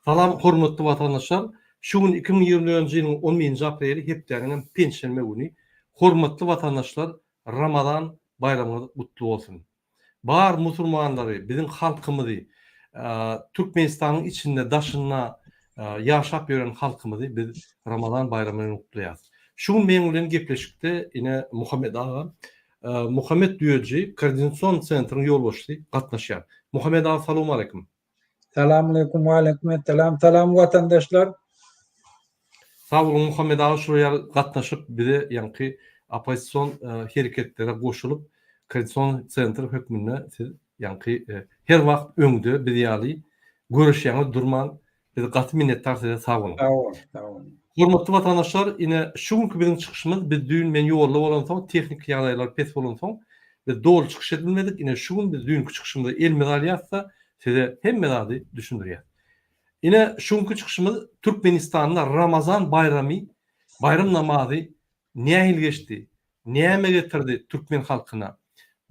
Salam hormatly watandaşlar! Şu gün 2024-nji ýylyň 11-nji apreli hepdäniň hem penşenbe güni. Hormatly watandaşlar Ramazan baýramyňyz gutly bolsun! Bar musurmanlary biziň halkymyzy Türkmenistanyň içinde daşynda ýaşap ýören halkymyzy biz Ramazan baýramy bilen gutlaýas. Şu gün meň bilen gepleşikde ine Muhammet aga Muhammet Düýeji koordinasion sentryň ýolbaşçysy gatnaşýar. Muhammet aga salowmaleýkim. Salamaleýkum waleýkim essalam salam watandaşlar. Sag boluň Muhammet aga şular ýaly gatnaşyp bize ýaňky oppozision hereketlere goşulyp koordinasion sentr hökmünde siz ýaňky her wagt öňde biz ýaly göreşýäňiz durman Biz gaty minnetdar size sag boluň. Sag boluň, sag boluň. Hormatly watandaşlar, ine şu günki biziň çykyşymyz biz düýn men ýolda bolansoň tehniki ýagdaýlar pes bolansoň biz doly çykyş edip bilmedik. Ine şu gün biz düýnki çykyşymyzy elimize alýasda size hemme zady düşündirýäs. Ine şu günki çykyşymyz Türkmenistanda Ramazan baýramy baýram namazy Nähili geçdi? Näme getirdi türkmen halkyna?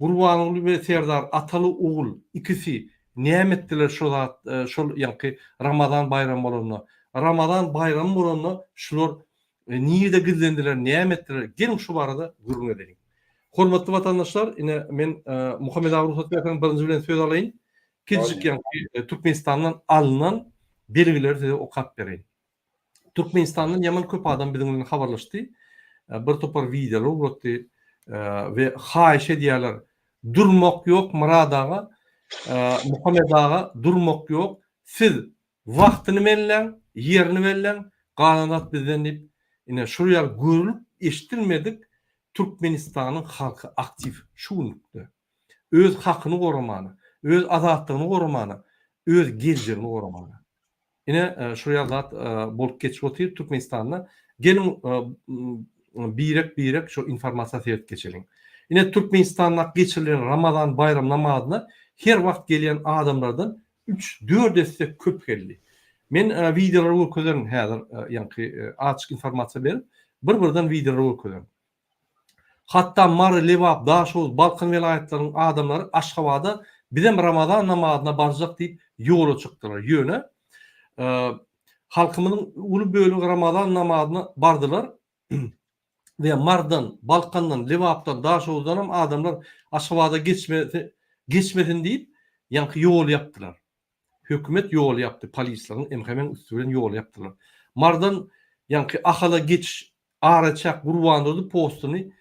Gurbanguly we Serdar ataly ogul ikisi näme etdiler şo zat şol ýaňky Ramazan baýramy bolanda? Ramazan baýramy bolanda şular nirde gizlendiler näme etdiler? Geliň şu barada gürrüň edeliň. Hormatly watandaşlar ine men Muhammet aga rugsat berseň birinji bilen söz alaýyn. Kiçijik ýaňky Türkmenistandan alnan belgileri size okap bereýin. Türkmenistandan ýaman köp adam biziň bilen habarlaşdy. Bir topar wideolar ugratdy we haýyş edýärler. Durmak ýok Myrat aga, Muhammet aga durmak ýok. Siz wagtyny belläň, ýerini belläň, galan zat bizden diýip, ine şul ýaly görülip eşidilmedik Türkmenistanyň halky aktiw şu günlükde. Öz hakyny goramana, öz azatlygyny goramana, öz geljegini goramana. Ine şu ýaly zat bolup geçip otyr Türkmenistanda. Geliň birek birek şu informasiýa seredip geçeliň. Ine Türkmenistanda geçirilen Ramazan baýram namazyna her wagt gelýän adamlardan 3-4 esse köp geldi. Men wideolary görkezerin häzir ýaňky azjyk informasiýa berip bir-birden wideolary görkezerin. Hatda Mary, Lebap, Daşoguz, Balkan welaýatlarynyň adamlary Aşgabada bizem Ramazan namazyna barjak diýip ýola çykdylar. Ýöne halkymyzyň uly bölegi Ramazan namazyna bardylar we Marydan, Balkandan, Lebapdan, Daşoguzdanam adamlar Aşgabada geçmesin diýip ýaňky ýoly ýapdylar. Hökümet ýoly ýapdy, polisleriň, MHM-iň üsti bilen ýoly ýapdylar. Marydan ýaňky Ahala geçiş Araçäk Gurbandurdy postuny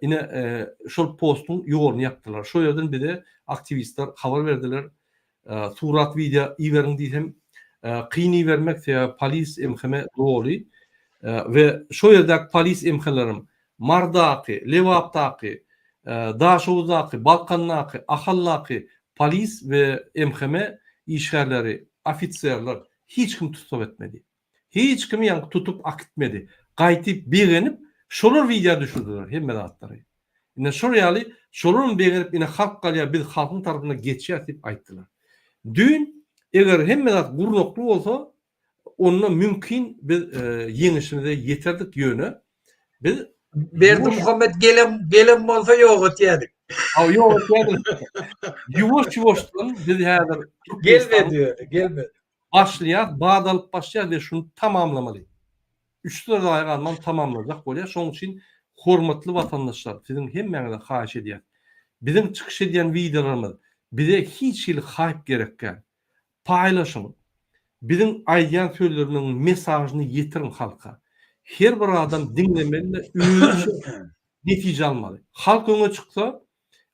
ine şol postuň ýoluny ýapdylar. Şo ýerden bize aktiwistler habar berdiler. Surat wideo iberiň diýsem kyn ibermek sebäbi polis MHM doly we şo ýerdäki polis MHlerem Mardaky, Lebapdaky, Daşoguzdaky, Balkandaky, Ahaldaky polis we MHM işgärleri, ofiserler hiç kim tussag etmedi. Hiç kimi ýaňky tutup akitmedi. Gaýtyp begenip şolar wideo düşürdiler hemme zatlary. Ine şol ýaly şolaram begenip ine halk galýar biz halkyň tarapyna geçýäs diýip aýtdylar. Düýn eger hemme zat gurnakly bolsa onda mümkin biz ýeňişimize ýeterdik ýöne biz Berdimuhamet gelen gelen bolsa ýok etýädik. Haw ýok etýädik. Ýuwaş ýuwaşdan biz häzir gelmedi ýöne gelmedi. Başlaýas, bat alyp başlaýas we şuny tamamlamaly. Üç-dört aý galman tamamlajak bolýas. Şonuň üçin hormatly watandaşlar, siziň hemmäňizden haýyş edýäs. Biziň çykyş edýän wideolarymyz bize hiç hili haýp gerek däl. Paýlaşyň. Biziň aýdýan sözlerimiziň mesažyny ýetiriň halka. Her bir adam diňlemeli-de özüçe netije almaly. Halk öňe çyksa,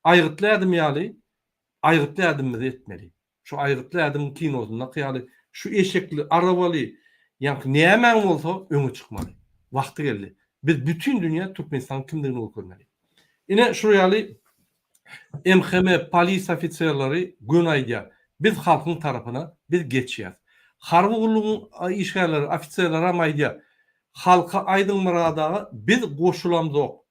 aýgytly ädim ýaly aýgytly ädimimizi etmeli. Şu Aýgytly ädimiň kinosyndaky ýaly şu eşekli, arabaly, ýaňky nämäň bolsa öňe çykmaly. Wagty geldi. Biz bütin dünýä Türkmenistanyň kimdigini görkezmeli. Ine şul ýaly MHM polis ofiserleri göni aýdýar. Biz halkyň tarapyna biz geçýäs. Harby gullugyň işgärleri, ofiserleram aýdýar. Halka aýdyň Myrat aga biz goşulamzok.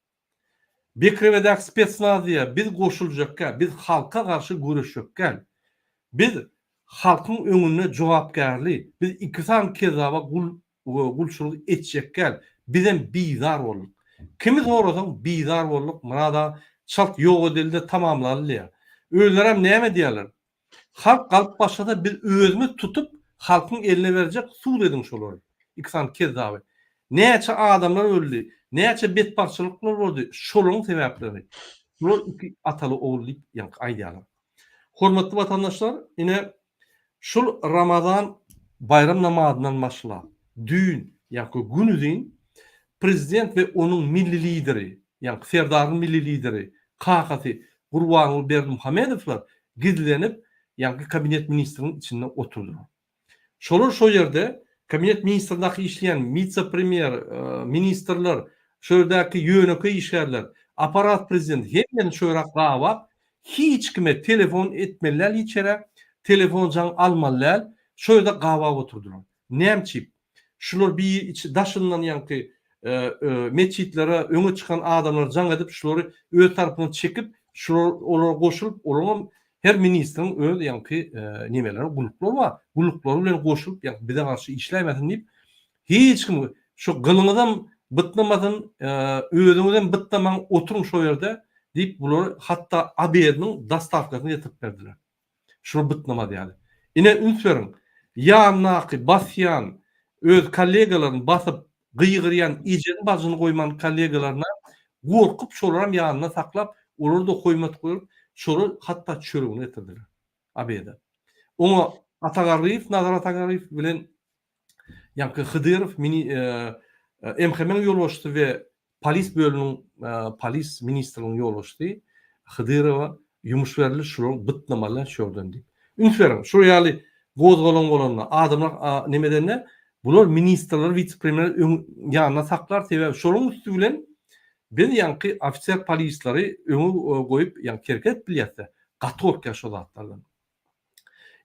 Bekrebedäki spetsnaz diýýär, biz goşuljakgäl, biz halka garşy göreşjekgäl. Biz halkyň öňünde jogapkärli, biz iki sany kezzaba gul gulçulyk etjekgäl, bizem bizar bolduk. Kimi sorasaň bizar bolduk, Myrat aga çalt ýok edeli-de tamamlaly diýýär. Özlerem näme diýýärler? Halk galyp başlasa biz özümiz tutup. Halkyň eline berjek sud ediň şolary. Iki sany kezzaby. Näçe adamlar öldi, näçe betbagtçylyklar boldy, şolaryň sebäpleri. Şular iki ataly ogul diýip ýaňky aýdýarlar. Hormatly watandaşlar, ine şul Ramazan baýram namazyndan başlap, düýn ýaňky günuzyn prezident we onuň milli lideri, ýaňky Serdaryň milli lideri, kakasy Gurbanguly Berdimuhamedowlar gizlenip ýaňky kabinet ministriniň içinde oturdylar. Şolar şo ýerde kabinet ministrindäki işleýän wise-premýer, ministrler, şo ýerdäki ýönekeý işgärler, apparat prezident hemmesini şo ýere gabap, hiç kime telefon etmeli däl hiç ýere, telefon jaň almaly däl, şo ýerde gabap oturdylar. Näme üçin? Şular bir içi daşyndan ýaňky metjitlere öňe çykan adamlar jaň edip şulary öz tarapyna çekip şular olara goşulyp olaryňam her ministriň öz ýaňky nemeleri gulluklary bar gulluklary bilen goşulyp ýaňky bize garşy işläýmesin diýip hiç kim şu gylyňyzam bytnamasyn özüňizem bytnamaň oturyň şo ýerde diýip bulary hatda obediniň dostawkasyny getirip berdiler. Şular bytnamaz ýaly. Ine üns beriň. Ýanyndaky basýan öz kollegalaryny basyp gygyrýan ejeni bajyny goýman kollegalaryna gorkup şolaram ýanynda saklap olary-da hoýmat goýup şolar hatda çöregini getirdiler. Obeda. Oňa Ata Garryýew Nazar Ata Garryýew bilen ýaňky Hydyrow mini MHM-iň ýolbaşçysy we polis bölüminiň polis ministriniň ýolbaşçysy Hydyrowa ýumuş berildi, şulary bytnamaly şu ýerden diýip. Üns beriň, şular ýaly gozgalaň bolanda, adamlar neme edende, bular ministrleri, wise-premýerleri öň ýanynda saklar, sebäbi şolaryň üsti bilen biz ýaňky ofiser polisleri öňe goýup, ýaňky hereket edip bilýäs-de. Gaty gorkýar şo zatlardan.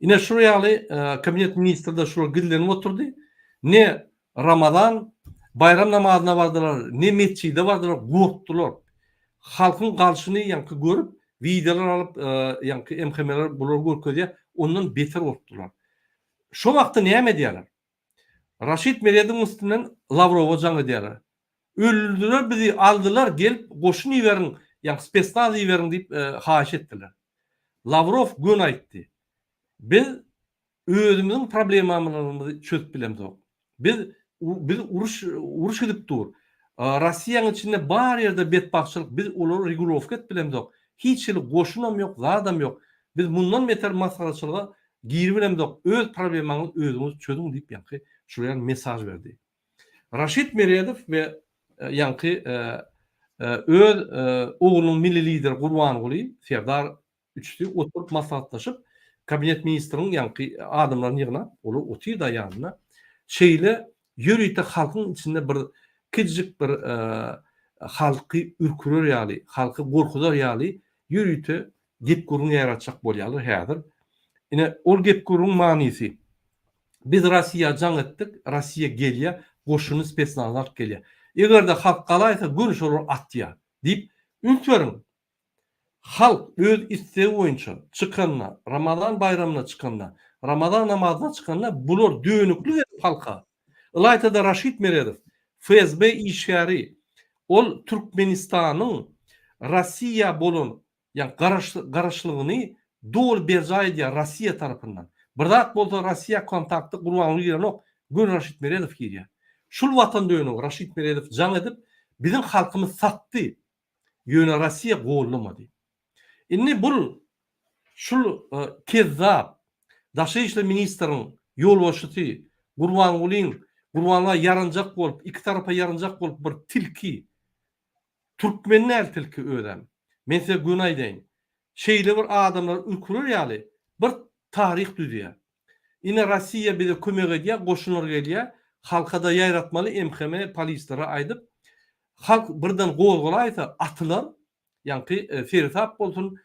Ine şular ýaly kabinet ministrde şular gizlenip oturdy. Ne Ramazan baýram namazyna bardylar, ne metjide bardylar, gorkdular. Halkyň galşyny ýaňky görüp, wideolar alyp, ýaňky MHM-ler bulary görkezýär, ondan beter gorkdular. Şo wagtda näme edýärler? Raşid Meredowyň üstünden Lawrowa jaň edýärler. Öldürdiler bizi, aldylar, gelip goşun iberiň, ýaňky spesnaz iberiň diýip haýyş etdiler. Lawrow göni aýtdy. Biz özümiziň problemamyzymyzy çözüp bilemzok. Biz biz uruş uruş gidip dur. Rossiýanyň içinde bar ýerde betbagtçylyk, biz olary regulowka edip bilemzok. Hiç hili goşunam ýok, zadam ýok. Biz mundan beter masgaraçylyga giribilemzok. Öz problemaňyzy özüňiz çözüň diýip ýaňky şular ýaly mesaj berdi. Raşid Meredow we ýaňky öz oglunyň milli lideri Gurbanguly Serdar üçüsi oturyp maslahatlaşyp, kabinet ministriniň ýaňky adamlaryny ýygnap, olar otyr-da ýanynda. Şeýle ýörite halkyň içinde bir kiçijik bir halky ürkürer ýaly, halky gorkuzar ýaly ýörite gep-gürrüň ýaýratjak bolýarlar häzir. Ine, ol gep-gürrüň manysy, biz Rossiýa jaň etdik, Rossiýa gelýär, goşuny, spesnazy alyp gelýär. Eger-de halk galaýsa, göni şolar atýar diýip, üns beriň, halk öz islegi boýunça çykanda, Ramazan baýramyna çykanda, Ramazan namazyna çykanda bular dönüklik edip halka, ylaýta-da Raşid Meredow, FSB işgäri, ol Türkmenistanyň Rossiýa bolan ýagny garaş garaşlygyny doly berjaý edýär Rossiýa tarapyndan. Bir zat bolsa Rossiýa kontakty Gurbanguly girenok, göni Raşid Meredow girýär. Şul watan dönügi Raşid Meredow jaň edip biziň halkymyz satdy. Ýöne Rossiýa gollamady. Indi bul şul kezzap daşary işler ministriň ýolbaşçysy Gurbangulyň Gurbanguly ýaranjak bolup iki tarapa ýaranjak bolup bir tilki Türkmen däl tilki özem. Men size göni aýdaýyn. Şeýle bir adamlar ürkürer ýaly bir taryh düzýär. Ine Rossiýa bize kömek edýär, goşunlar gelýär. Halkada ýaýratmaly MHM polislere aýdyp, halk birden gozgalaýsa atylar. Ýaňky seresap bolsun,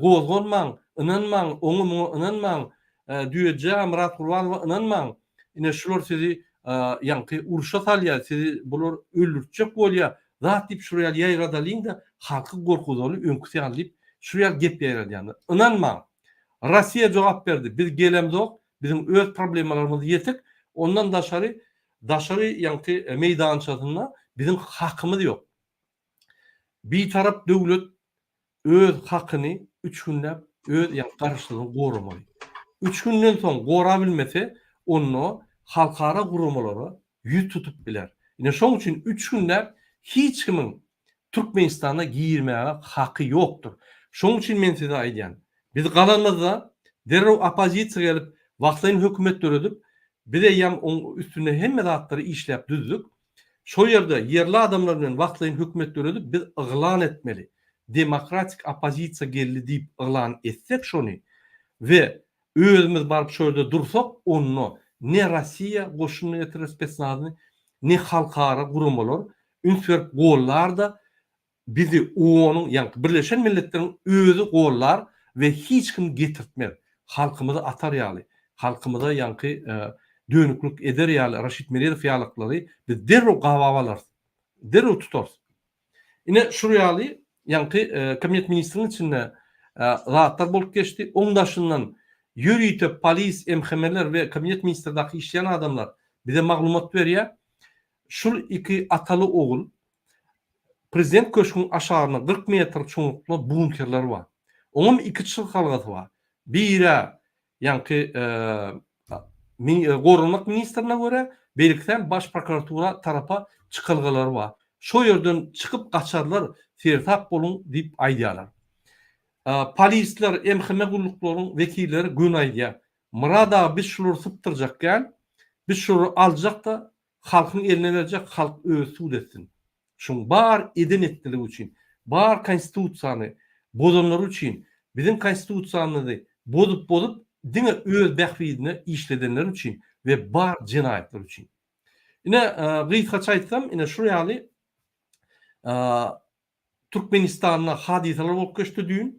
gozganmaň, ynanmaň, oňa muňa ynanmaň, Düýejä, Myrat Gurbanowa ynanmaň. Ine şular sizi ýaňky urşa salýar, sizi bular öldürtjek bolýar, zat diýip şular ýaly ýaýradalyň-da, halky gorkuzaly öňküsi ýaly diýip, şular ýaly gep ýaýradýanlar. Ynanmaň. Rossiýa jogap berdi, biz gelemzok, biziň öz problemalarymyz ýetik, ondan daşary, daşary ýaňky meýdançasynda biziň hakymyz ýok. Bitarap döwlet öz hakyny üç günläp öz ýagny garaşsyzlygyny goramaly. Üç günden soň gorabilmese, onda halkara guramalara ýüz tutup biler. Ine şoň üçin üç günläp hiç kimiň Türkmenistana girmäge haky ýokdur. Şoň üçin men size aýdýan, biz galanymyzda derrew oppozisiýa gelip wagtlaýyn hökümet döredip, biz eýýäm oň üstünde hemme zatlary işläp düzdük. Şo ýerde ýerli adamlar bilen wagtlaýyn hökümet döredip biz yglan etmeli. Demokratik oppozisiýa geldi diýip yglan etsek şony we özümiz baryp şo ýerde dursak onda ne Rossiýa goşunyny getirer spesnazyny ne halkara guramalar üns berip gollar-da Bizi OON-yň, ýaňky Birleşen Milletleriň özi gollar we hiç kim getirtmez. Halkymyzy atar ýaly, halkymyza ýaňky dönüklik eder ýaly Raşid Meredow ýalyklary biz derrew gabap alarys. Derrew tutarys. Ine şul ýaly ýaňky Kabinet ministriň içinde zatlar bolup geçdi. Oň daşyndan ýörite polis, MHM-ler we Kabinet ministrdaky işleýän adamlar bize maglumat berýär. Şul iki ataly-ogul Prezident köşgüň aşagynda 40 metr çuňlukda bunkerler bar. Oňam iki çykalgasy bar. Biri ýaňky Goranmak ministrine görä, beýlekisem Baş prokuratura tarapa çykalgalary bar. Şo ýerden çykyp gaçarlar, seresap boluň diýip aýdýarlar. Polisler, MHM gulluklaryň wekilleri göni aýdýar. Myrat aga biz şulary sypdyrjak däl, biz şulary aljak-da Halkyň eline berjek halk özi sud etsin. Şuň bar eden etdiligi üçin, bar konstitusiýany bozanlary üçin, biziň konstitusiýamyzy bozup bozup diňe öz bähbidine işledenleri üçin we bar jenaýatlar üçin. Ine gysgaça aýtsam ine şu ýaly Türkmenistanda hadysalar bolup geçdi düýn.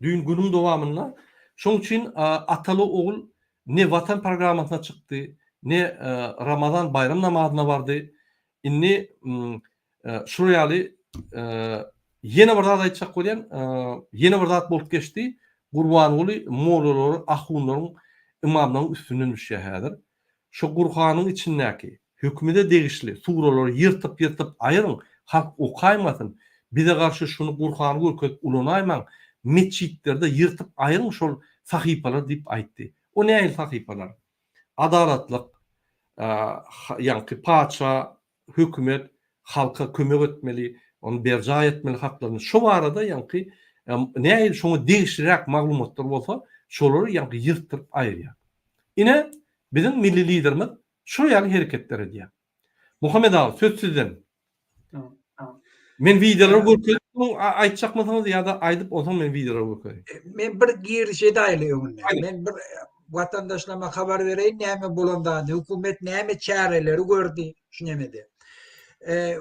Düýn günüň dowamynda. Şoň üçin ataly ogul ne Watan programmasyna çykdy, ne Ramazan baýram namazyna bardy. Indi şular ýaly ýene bir zat aýtjak bolýan, ýene bir zat bolup geçdi. Gurbanguly mollalary, ahunlaryň, ymamlaryň üstünden düşýär häzir. Şu Gurhanyň içindäki hökümede degişli suralary ýyrtyp-ýyrtyp aýyryň, halk okaýmasyn, bize garşy şuny Gurhany görkezip ulanaýmaň, metjitlerde ýyrtyp aýyryň şol sahypalary diýip aýtdy. O nähili sahypalar? Adalatlyk, ýaňky patyşa, hökümet halka kömek etmeli, ony berjaý etmeli haklaryny, şo barada ýaňky nähili şoňa degişliräk maglumatlar bolsa, şolary ýaňky ýyrtdyryp aýyrýar. Ine, biziň milli Liderimiz şol ýaly hereketler edýär. Muhammet aga, söz sizden. Men wideolary görkezip soň aýtjakmysyňyz ýa-da aýdyp onsoň men wideolary görkezeýin. Men bir giriş edäýli öňünden. Men bir watandaşlaryma habar bereýin näme bolan zady, hökümet näme çäreleri gördi şu nemede.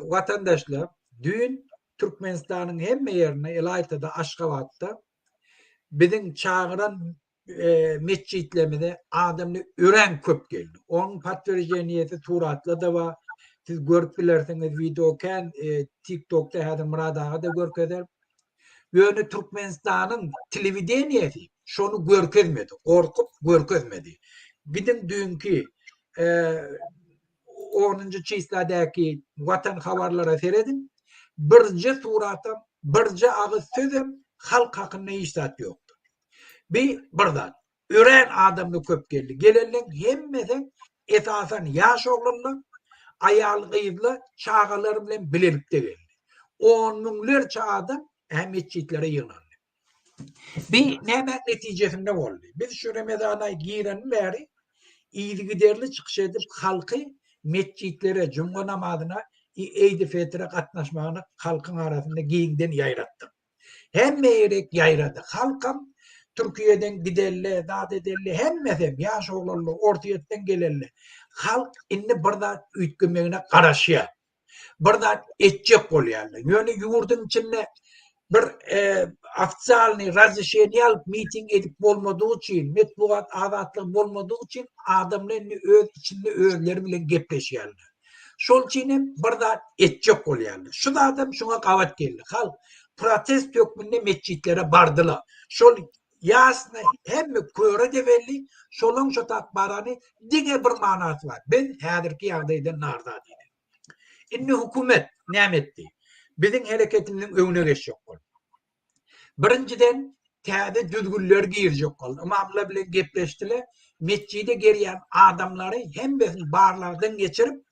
Watandaşlar, düýn Türkmenistanyň hemme ýerinde, ylaýta-da Aşgabatda biziň çagyran metjitlerimize adamlar örän köp geldi. Onuň potwержениýesi suratlar-da bar. Siz görüp bilersiňiz, wideo kän TikTokda häzir Myrat aga-da görkezer. Ýöne Türkmenistanyň telewideniýesi şony görkezmedi, gorkup görkezmedi. Gidiň düýnki onunjy çisladäki Watan habarlara serediň. Birje suratam, birje agyz sözem halk hakynda hiç zat ýokdur. Bi bir zat. Örän adamly köp geldi. Gelenleň hemmesi esasan ýaş oglanlar, aýal-gyzlar, çagalary bilen bilelikde geldi. On müňlerçe adam ä metjitlere ýygnandy. Bi nämäň netijesinde boldy? Biz şu Remezan aýy gireni bäri yzygiderli çykyş edip halky metjitlere, jumga namazyna, Eýdi-Fetre gatnaşmagyna halkyň arasynda giňden ýaýratdyk. Hemme ýerek ýaýrady. Halkam Türkiýeden gidelle, zat edelle, hemmesem, ýaş oglanlar, Orsýetden gelelle. Halk indi bir zat üýtgemegine garaşýar. Bir zat etjek bolýarlar. Ýöne ýurduň içinde bir ofisialnyý razreşeniýe alyp miting edip bolmadygy üçin, metbugat azatlygy bolmadygy üçin adamlar indi öz içinde özleri bilen gepleşýärler. Şol üçin hem bir zat etjek bolýarlar. Şu zadam şuňa gabat geldi. Halk protest hökmünde metjitlere bardylar. Şol ýasny hemme köre-de belli, şolaň şo tak barany diňe bir manasy bar. Biz häzirki ýagdaýdan narza diýdi. Indi hökümet näme etdi? Biziň hereketimiziň öňüne geçjek boldy. Birinjiden täze düzgünler girjek boldy. Ymamlar bilen gepleşdiler. Metjide gelýän adamlary hemmesini barlagdan geçirip,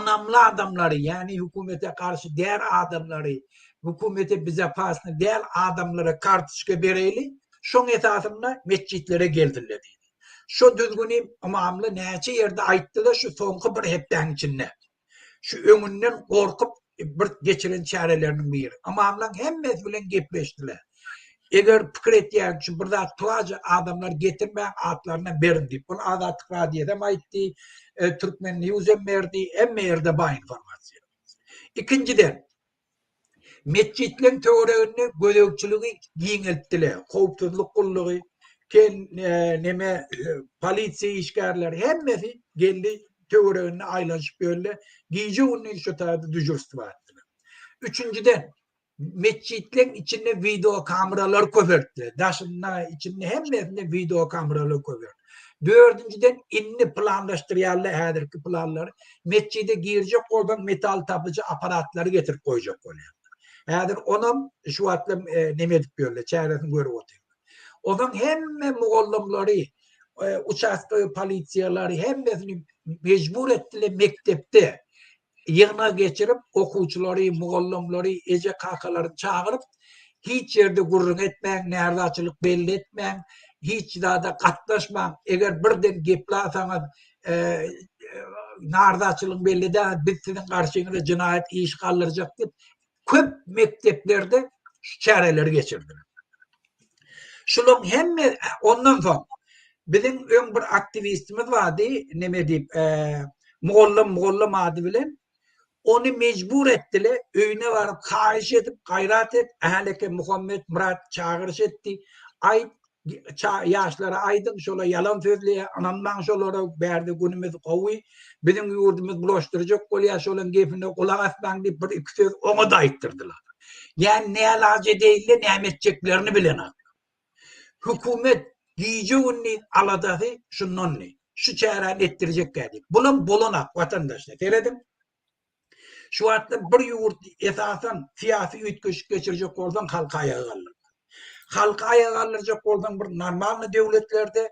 ynamly adamlary, ýagny hökümete garşy däl adamlary, hökümete bezopasny däl adamlara kartoçka bereýli, şoň esasynda metjitlere gelsinler diýdi. Şo düzgüni ymamly näçe ýerde aýtdylar şu soňky bir hepdäň içinde. Şu öňünden gorkup bir geçiren çäreleriniň biri. Ymamlaryň hemmesi bilen gepleşdiler. Eger pikir etýän şu bir zat tuwaja adamlar getirmäň atlaryna beriň diýip. Bunu Azatlyk Radiosy hem aýtdy, e, Türkmen News hem berdi, hemme ýerde bar informasiýa. Ikinjiden, Metjitleriň töwereginde gözegçiligi giňeltdiler. Howpsuzlyk gullugy, ken neme polisiýa işgärleri hemmesi geldi töwereginde aýlanyşyp ýörler. Gije-gündiz şu taýda dyžurstwa etdiler. Üçünjiden, metjitleriň içinde wideo kameralar köpeltdiler. Daşynda, içinde hemmesinde wideo kameralar köpeldi. Dördünjiden indi planlaşdyrýarlar häzirki planlary. Metjide girjek bolsaň metal tapyjy aparatlary getirip goýjak bolýarlar. Häzir onam şu wagtlam e, neme edip ýörler, çäresini görüp otyrlar. Onuň hemme mugallymlary, e, uçastkowy polisiýalary hemmesini mejbur etdiler mekdepde ýygnak geçirip, okuwçylary, mugallymlary, eje-kakalary çagyryp, hiç ýerde gürrüň etmäň, närazyçylyk belli etmäň, hiç zada gatnaşmaň, eger birden geplasaňyz, narzaçylygyň belli däl, biz siziň garşyňyza jenaýat işi galdyrjak diýip, köp mekdeplerde şu çäreleri geçirdiler. Şularyň hemme ondan soň biziň öň bir aktiwistimiz bardy, neme diýip, mugallym mugallym ady bilen ony mejbur etdiler, öýüne baryp haýyş edip, gaýrat et, Äleke Muhammet Myrat çagyryş etdi. Aýt, ýaşlara aýdyň, şolar ýalan sözleýär, ynanmaň şolara, bärde günümiz gowy, biziň ýurdumyz bulaşdyrjak bolýar, şolaň gepine gulak asmaň diýip bir-iki söz oňa-da aýtdyrdylar. Ýa nälaç edeýinle näme etjeklerini bilenok. Hökümet gije-gündiz aladasy şundandy. Şu çäräni etdirjekkä diýip. Bulam bolanak watandaşlar. Serediň. Şu wagtda bir ýurt esasan syýasy üýtgeşik geçirjek bolsaň halky aýaga galdyrmaly. Halky aýaga galdyrjak bolsaň bir normalny döwletlerde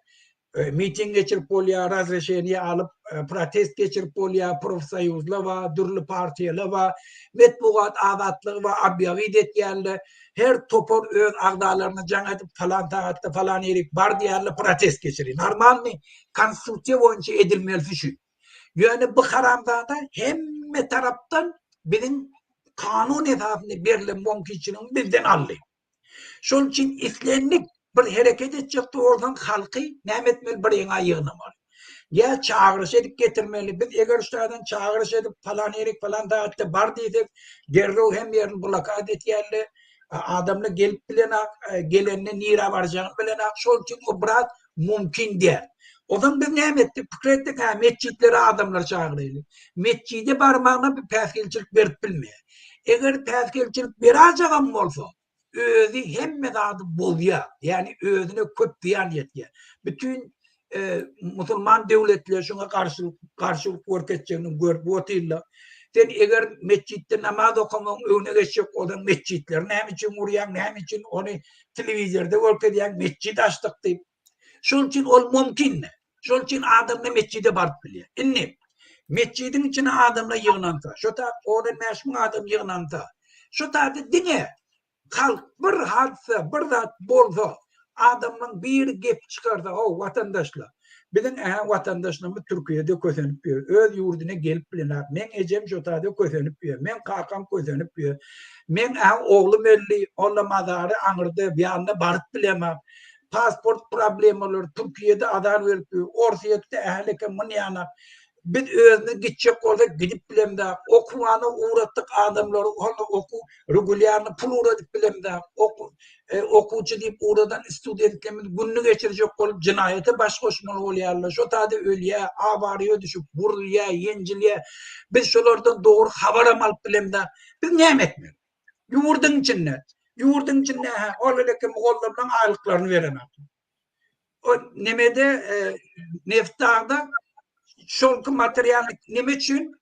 e, miting geçirip bolýar, razreşeniýe alyp e, protest geçirip bolýar, profsoýuzlar bar, dürli partiýalar bar, metbugat azatlygy bar, obýawit etýärler. Her topar öz agzalaryna jaň edip falan sagatda falan ýerik bar diýýärler, protest geçirýär. Normalny konstitusiýa boýunça edilmelisi şu. Ýöne bu haramzada hemme tarapdan biziň kanun esasynda berlen mümkinçiligini bizden aldy. Şonuň üçin islendik bir hereket etjek bolsaň halky näme etmeli bir ýeňä ýygnamaly. Ýa çagyryş edip getirmeli. Biz eger şu taýdan çagyryş edip falan ýerik falan sagatda bar diýsek derrew hem ýerini blokada etýärler. Adamlar gelip bilenak, gelende nirä barjagyny bilenak. Şol üçin o biraz mümkin däl. Ozan biz näme etdik? Pikir etdik, hä, metjitlere adamlary çagyraýly. Metjide barmagyna bir päsgelçilik berip bilmeýär. Eger päsgelçilik berajagam bolsa, özi hemme zady bozýar. Ýagny özüne köp zyýan ýetýär. Bütin e, musulman döwletler şuňa garşylyk garşylyk görkezjegini görüp otyrlar. Sen eger metjitde namaz okamagyň öňüne geçjek bolsaň, metjitleri näme üçin gurýaň, näme üçin ony telewizorda görkezýäň, metjit açdyk diýip. Şol üçin ol mümkin. Şol üçin adamlar metjide baryp bilýär. Indi metjidiň içine adamlar ýygnansa, şo ta 15 müň adam ýygnansa, şo taýda diňe halk bir hadysa, bir zat bolsa, adamlaryň biri gep çykarsa, o watandaşlar, biziň ähä watandaşlarymyz Türkiýede kösenip ýör, öz ýurduna gelip bilenok, meň ejem şo taýda kösenip ýör, meň kakam kösenip ýör, meň ähä oglum öldi, onda mazary aňyrda, ýanyna baryp bilemok, pasport problemalary, Türkiýede azar berip ýör, Orsýetde ähleke munýanak, Biz özümiz gitjek bolsak gidip bilemzok. Okuwana ugratdyk adamlary, onda okuw regulýarny pul ugradyp bilemzok. Okuw e, okuwçy diýip ugradan studentlerimiz gününi geçirjek bolup jenaýata baş goşmaly bolýarlar. Şo taýda ölýär, awariýa düşüp, wurulýar, ýenjilýär. Biz şolardan dogry habaram alyp bilemzok. Biz näme etmeli? Ýurduň içinde, ýurduň içinde hä, ol eleke mugallymlaryň aýlyklaryny berenok. O nemede e, Neftdagda şolky material neme üçin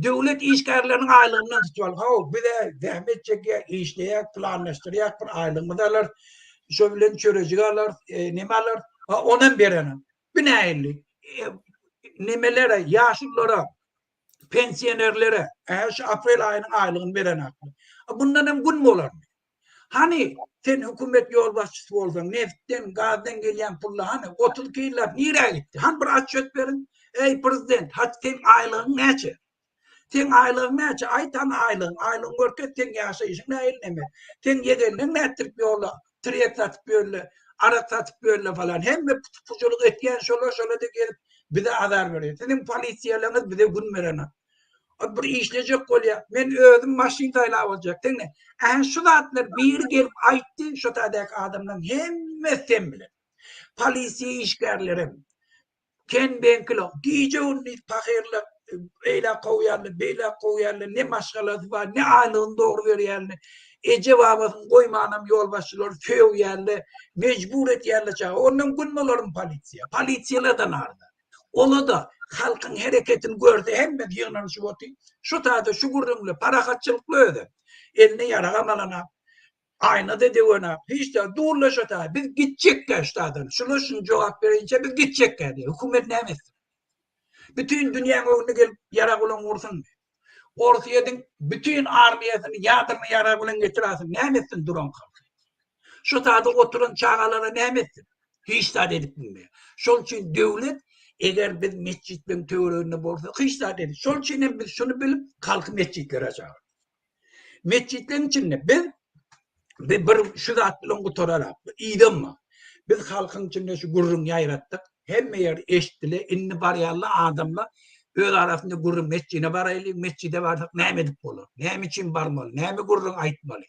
döwlet işgärleriniň aýlygyndan tutup al. Haw, bize zähmet çekýär, işleýär, planlaşdyrýar, bir aýlygymyzy alar, şo bilen çörejik alar, e, neme alar. Ha, onam berenem. Bu nähili? E, nemelere, ýaşululara, pensionerlere, e, şu aprel aýynyň aýlygyny berenaklar. Bundan hem gün bolarmy? Hany sen hökümet ýolbaşçysy bolsaň, neftden, gazdan gelýän pullar hany 32 ýyllap nirä gitdi? Hany bir otçet beriň. Eý prezident, haç seň aýlygyň näçe? Seň aýlygyň näçe? Aýt hany aýlygyň. Aýlygyňy görkez, seň ýaşaýşyň nähili neme? Seň ýegenleň nätdirip ýolla? Trek satyp ýörle, arak satyp ýörle falan. Hemme pujulyk etýän şolar, şolar-da gelip bize azar berýär. Siziň polisiýalaryňyz bize gün berenok. Bir işlejek bolýar. Men özüm maşyn saýlap aljak. Diňle. Ähä şu zatlar biri gelip aýtdy, şo taýdaky adamlaryň hemmesi sen bilen. Polisiýa işgärlerem, Ken Benkilo gije-gündiz pahyrlar eýläk kowýarlar, beýläk kowýarlar, ne maşgalasy bar, ne aýlygyny dogry berýärler. Eje-babasyny goýmanam ýolbaşçylar sögýärler, mejbur edýärler çaga. Ondan gün bolarmy polisiýa? Polisiýalar-da narda. Ola-da halkyň hereketini görse hemmesi ýygnanyşyp otyr. Şu taýda şu gürrüňle parahatçylykly özem. Eline ýaragam alanak. Aýna-da döwenak. Hiç zat. Durla şo taýda. Biz gitjekkä şu taýdan. Şular şuny jogap berinçä biz gitjekkä diýýär. Hökümet näme etsin? Bütin dünýäň öňünde gelip ýarag bilen ursunmy? Orsýetiň bütin armiýasyny ýadrny ýarag bilen getirasyn. Näme etsin duran halky? Şu taýda oturan çagalara näme etsin? Hiç zat edip bilmeýär. Şol üçin döwlet eger biz metjitleriň töwereginde bolsak hiç zat edip. Şol üçin hem biz şuny bilip halky metjitlere çagyrdyk. Metjitleriň içinde biz bir, bir şu zat bilen gutararak, ýydanma. Biz halkyň içinde şu gürrüň ýaýratdyk. Hemme ýer eşitdile. Indi barýarlar adamlar öz arasynda gürrüň metjine baraýly, metjide barsak näme edip bolar? Näme üçin barmaly? Näme gürrüň aýtmaly?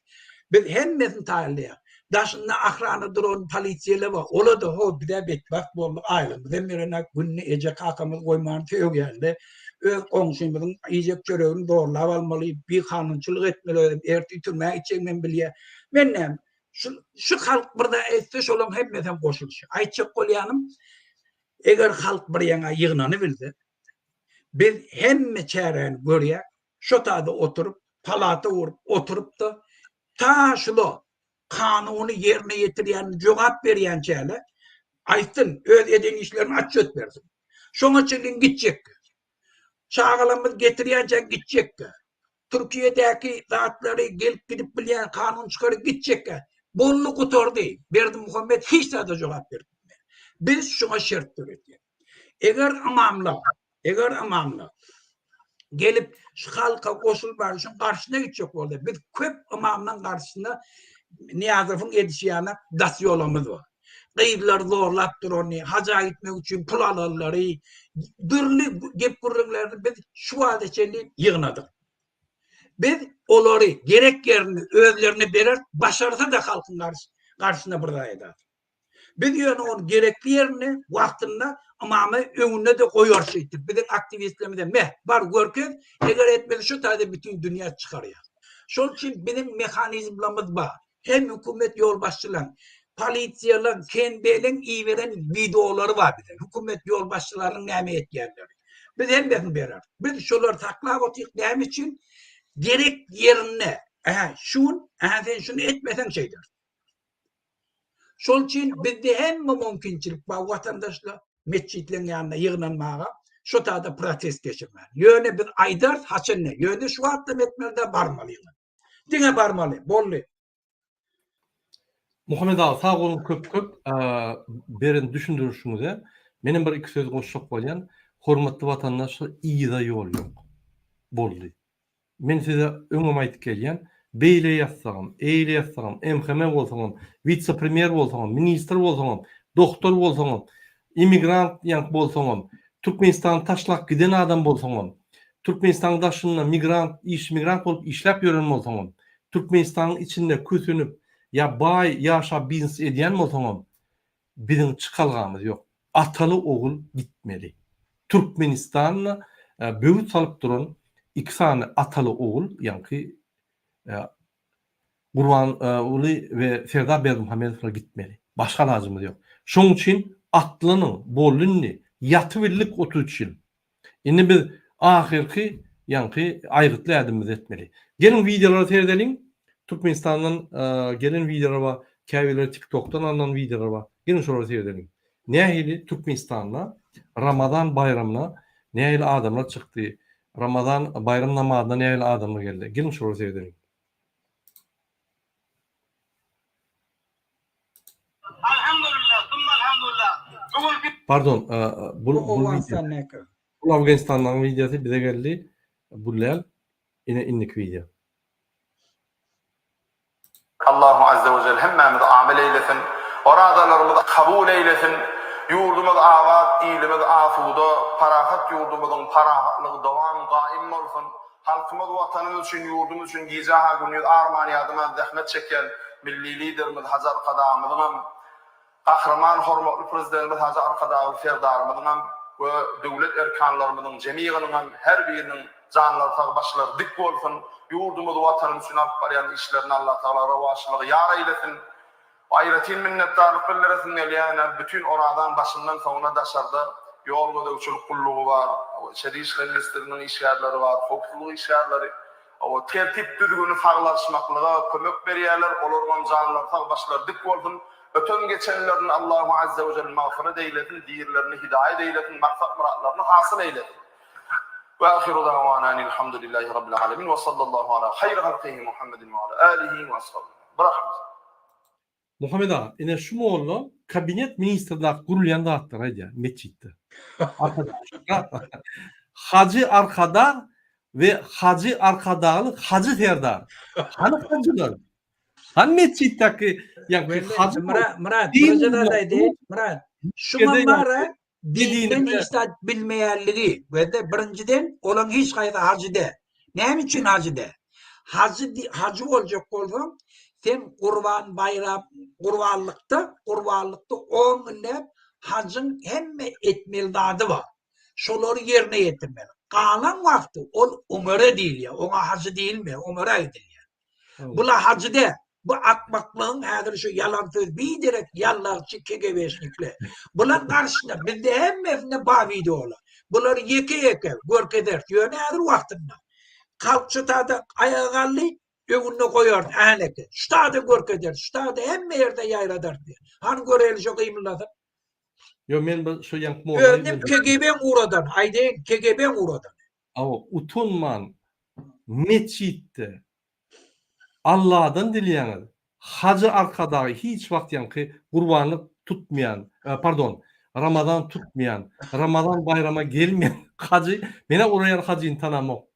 Biz hemmesini taýynlaýar. Daşynda ahrana duran polisiýalar bar. Ola-da ho bize betbagt bolduk, aýlygymyzam berenak, günde eje kakamyz goýman sögýärler. Öz goňşymyzyň iýjek çöregini zorlap almaly, bikanunçylyk etmeli özem, ertir türmä gitjegimem bilýär. Men näme, şu şu halk bir zat etse şolaň hemmesem goşulyşýar. Aýtjak bolýanym, eger halk bir ýaňa ýygnanybilse, biz hemme çäräni görýäk, şo taýda oturyp, palata urup oturyp-da, ta şula kanuny ýerine ýetirýän, jogap berýänçäle aýtsyn, öz eden işlerini otçet bersin. Şoňa çenli gitjek. Çagalarymyz getirýänçä gitjek. Türkiýedäki zatlary gelip gidip bilýän kanun çykaryp gitjek. Boldy gutardy. Berdimuhamet hiç zada jogap berip bilmedi. Biz şuňa şert döretýäris. Eger ymamlar, eger ymamlar gelip şu halka goşulman şuň garşyna gitjek bolsa, biz köp ymamlaryň garşysyna Nyýazowyň edişi ýaly das ýolumyz bar. Gyzlar zorlap durany, haja gitmek üçin pul alanlary, dürli gep gürrüňlerini biz şu wagta çenli ýygnadyk. Biz olary gerek ýerinde özlerine bereris, başarsa-da halkyň garşysyna bir zat eder. Biz ýöne ony gerekli ýerinde, wagtynda ymamy öňünde-de goýarys şeýtip. Biziň aktiwistlerimize meh, bar görkez, eger etmese şu taýda bütin dünýä çykarýar. Şol üçin biziň mehanizmlerimiz bar. Hem hökümet ýolbaşçylaryň, polisiýalaryň, KNB-leň iberen wideolary bar bize. Hökümet ýolbaşçylarynyň näme etýänleri. Biz hemmesini bereris. Biz şolary saklap otyryk näme üçin? Gerek ýerinde, ähä, şu gün, ähä sen şuny etmeseň şeýderis. Şol üçin bizde hemme mümkinçilik bar watandaşlar metjitleriň ýanynda ýygnanmaga, şo taýda protest geçirmäge. Ýöne biz aýdarys haçan ne, ýöne şu wagtda etmeli-de barmaly ýygnanyp. Diňe barmaly, boldy. Muhammet aga sag boluň köp köp beren düşündirişiňize. Menem bir iki söz goşjak bolýan. Hormatly watandaşlar yza ýol ýok. Boldy. Men size öňem aýdyp gelýän, beýle ýazsagam, eýle ýazsagam, MHM bolsaňam, witse-premýer bolsaňam, ministr bolsaňam, doktor bolsaňam, immigrant ýaňky bolsaňam, Türkmenistany taşlap giden adam bolsaňam, Türkmenistanyň daşynda migrant, işçi migrant bolup işläp ýören bolsaňam, Türkmenistanyň içinde kösenip ýa baý ýaşap biznes edýän bolsaňam, biziň çykalgamyz ýok. Ataly ogul gitmeli. Türkmenistanda böwüt salyp duran iki sany ataly ogul ýaňky Gurbanguly we Serdar Berdimuhamedowlar gitmeli. Başga alajymyz ýok. Şoň üçin atlanyň, boldy indi. Ýatybildik 33 ýyl. Indi biz ahyrky ýaňky aýgytly ädimimizi etmeli. Geliň wideolara seredeliň. Türkmenistandan gelen wideolar bar, käbirleri TikTokdan alnan wideolar bar. Geliň şolara seredeliň. Nähili Türkmenistanda Ramazan baýramyna nähili adamlar çykdy, Ramazan baýram namazyna nähili adamlar geldi. Geliň şolara seredeliň. Alhamdulillah, summa alhamdulillah. Bu günki Pardon, bu Bu bu wideo. Owganystandaky. Bu Afganistandaky wideosy bize geldi. Bu däl. Ine indiki wideo. Allahu azze we jel hemmämizi amel eýlesin. Orazalarymyzy kabul eýlesin. Ýurdumyz abat, ilimiz asuda, parahat ýurdumyzyň parahatlygy dowam gaýym bolsun. Halkymyz Watanymyz üçin, ýurdumyz üçin gije-ha gündiz arman-ýadaman zähmet çekýän Milli Liderimiz Hajy Arkadagymyzyňam, Gahryman hormatly Prezidentimiz Hajy Arkadagly Serdarymyzyňam we döwlet erkanlarymyzyň jemygynyňam her biriniň janlary sag, başlary dik bolsun! Ýurdumyz, Watanymyz üçin alyp barýan işlerinde Allatagala rowaçlygy ýar eýlesin! Aýratyn minnetdarlyk bildiresim gelýär, ine, bütin Orazaň başyndan soňuna daşarda ýol gözegçilik gullugy bar, Içeri işler ministrliginiň işgärleri bar, howpsuzlyk işgärleri, tertip-düzgüni saglaşmaklyga kömek berýärler, olaryňam janlary sag, başlary dik bolsun, öten geçenlerini Allahu azze we jelle magfyret eýlesin, dirilerini hidaýat eýlesin, maksat-myratlaryny hasyl eýlesin. We ahiru da'wana enilhamdülillahi rabbil alemin we sallallahu ala haýri halkyhi Muhammedin we ala alihi we ashabihi. Birahmet. Muhammet aga, ine şu molla kabinet ministrdaky gurulýan zatlary aýdýar metjitde. Hajy Arkadag we Hajy Arkadagly Hajy Serdar. Hany hajylar? Hany metjitdäki ýaňky hajy Myrat, Myrat, bir zat aýdaýyn, Myrat. Şuňa bara Dinden hiç zat bilmeýänligi we-de birinjiden olaň hiç haýsy hajy däl. Näme üçin hajy däl? Hajy hajy boljak bolsaň, sen gurban baýram gurbanlykda gurbanlykda on günläp hajyň hemme etmeli zady bar. Şolary ýerine ýetirmeli. Galan wagty ol umere diýilýär. Oňa hajy diýilmeýär, umere aýdylýar. Bula hajy däl. Bu akmaklygyň häzir şu ýalan söz biderek ýallagçy kegebeşnikler. Bular garşyna bizde hemmesinde bar wideolar. Bulary ýeke ýeke görkezeris. Ýöne häzir wagtynda. Halk şu tada aýaga galdy, öňünde goýarys äneke. Şu tada görkezeris, şu tada hemme ýerde ýaýradarys diýýär. Hany göreli şu gymyldasyn. Ýo men bir şu ýaňky molla. Özünem KGB-iň ugradan, aýdaýyn, KGB-iň ugradan. Hawa, utanman metjitde Alladan dileýäňiz, Hajy Arkadagy hiç wagt ýaňky gurbanlyk tutmaýan, pardon, Ramazan tutmaýan, Ramazan baýrama gelmeýän hajy, men-ä uraýan hajyny tanamok.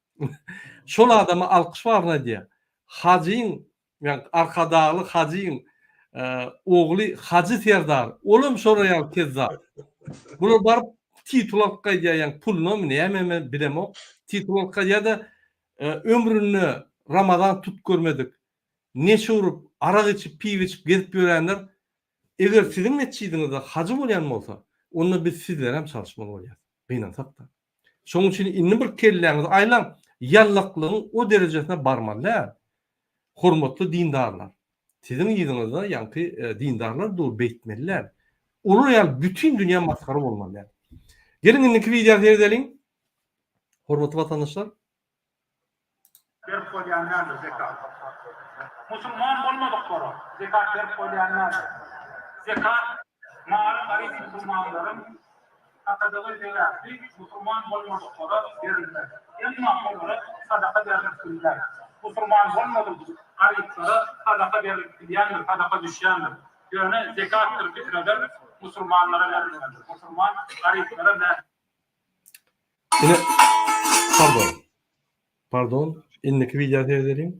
Şol adama alkyş baryny aýdýar. Hajyň Ýa Arkadagly Hajyň ogly Hajy Serdar, olam şolar ýaly kezzap. Bular baryp titul alyp gaýdýar, ýa pulunamy nämemi bilemok. Titul alyp gaýdýar-da, ömründe Ramazan tut görmedik, neşe urup, arak içip, piw içip gezip ýörenler, eger siziň metjidiňizde hajy bolýan bolsa, onda biz sizlerem çalyşmaly bolýas, gynansak-da. Şonuň üçin indi bir kelläňizi aýlaň, ýallaklygyň o derejesine barmaly däl. Hormatly dindarlar, siziň yzyňyzda ýaňky dindarlar dur, beýtmeli däl. Olar ýaly bütin dünýä masgara bolmaly däl. Geliň indiki wideoa seredeliň. Hormatly watandaşlar. Berip bolýan däldir zekat. Musulman bolmadyklara zekat berip bolýan däldir. Zekat maly garyp musulmanlaryň Sakadygy sebäpli musulman bolmadyklara berilmez. Emma olara sadaka berlip bilner. Musulman bolmadyk garyplara sadaka berlip bilýändir, sadaka düşýändir. Ýöne zekatdyr fitreler musulmanlara berilmelidir. Musulman garyplara mätäç. Ine, pardon. Pardon, indiki wideo seredeliň.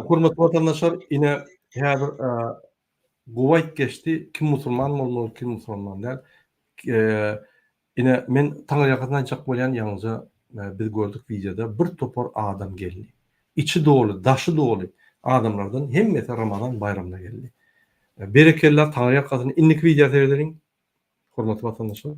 Hormatly watandaşlar, ine häzir gowy aýt geçdi, kim musulman bolmaly, kim musulman däl. Ine men taňryýalkasyn aýtjak bolýan, ýaňyja biz gördük wideoda bir topar adam geldi. Içi doly, daşy doly adamlardan hemmesi Ramazan baýramyna geldi. Berekella, taňryýalkasyn. Indiki wideo seredeliň. Hormatly watandaşlar.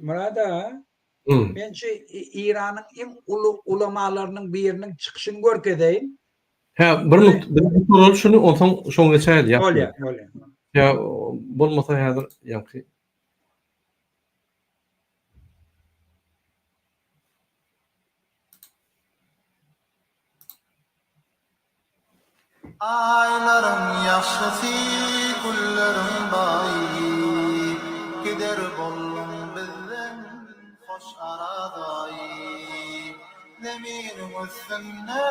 Myrat aga, men şu Eýranyň iň uly ulamalarynyň biriniň çykyşyny görkezeýin. Hä, bir minut, bir gutaral şuny, onsoň şoňa geçäýeli. Bolýar, bolýar. Ýa bolmasa häzir ýaňky Aýlaryň ýagşysy, gülleriň baýy, Gider bolduň bizden hoş aradaýy. Zeminiň üstünde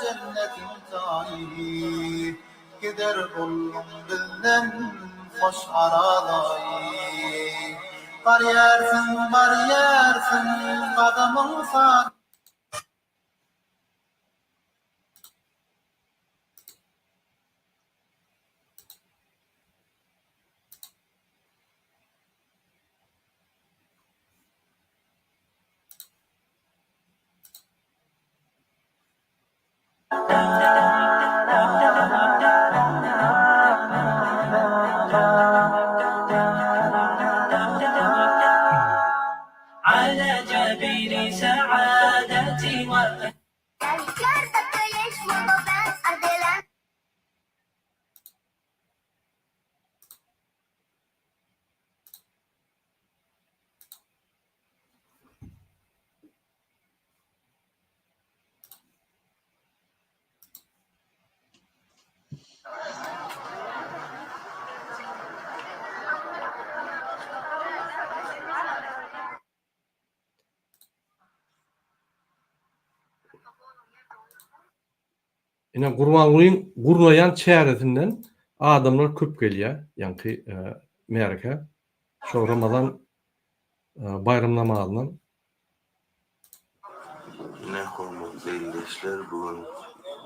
jennetiň taýy, Gider bolduň bizden hoş aradaýy. Barýarsyň, barýarsyň, gadamyň sa. Ine Gurbangulyň gurnaýan çäresinden adamlar köp gelýär, ýaňky märekä. Şo Ramazan baýram namazyndan. Ine hormatly ildeşler bu gün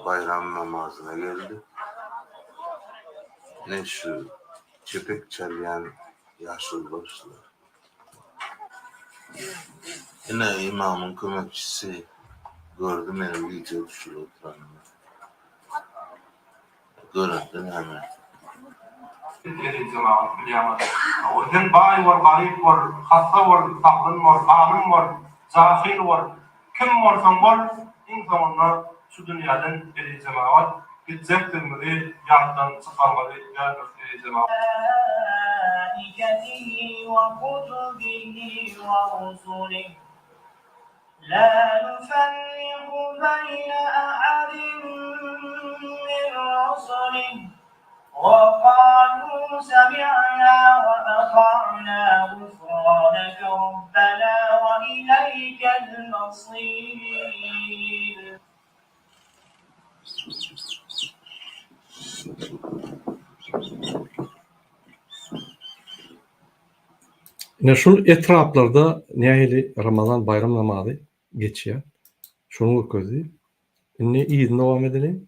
baýram namazyna geldik. Ine şu çepek çalýan ýaşulular şular. Ine ymamyň kömekçisi gördi meniň wideo düşürip oturanymy. Görende näme? Eziz jemagat bilýäňiz. Sen baý bol, garyp bol, hassa bol, sagdyn bol, alym bol, jahyl bol, kim bolsaň bol, iň soňunda şu dünýäden eziz jemagat gitjekdigimizi ýatdan çykarmaly däldiris eziz jemagat. وقالوا سمعنا وأطعنا غفرانك ربنا وإليك المصير. Ine şul etraplarda nähili Ramazan baýram namazy geçýär. Şony görkezdi. Indi yzyny dowam edeliň.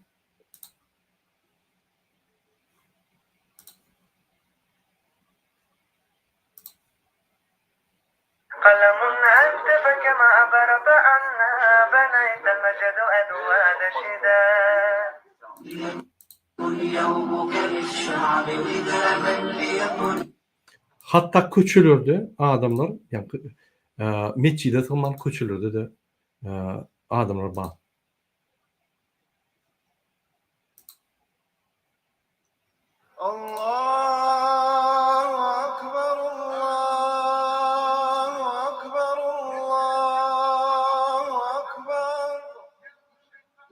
Hatda köçelerde adamlar, ýagny metjide sygman köçelerde-de adamlar bar. Allahu akbar Allahu akbar Allahu akbar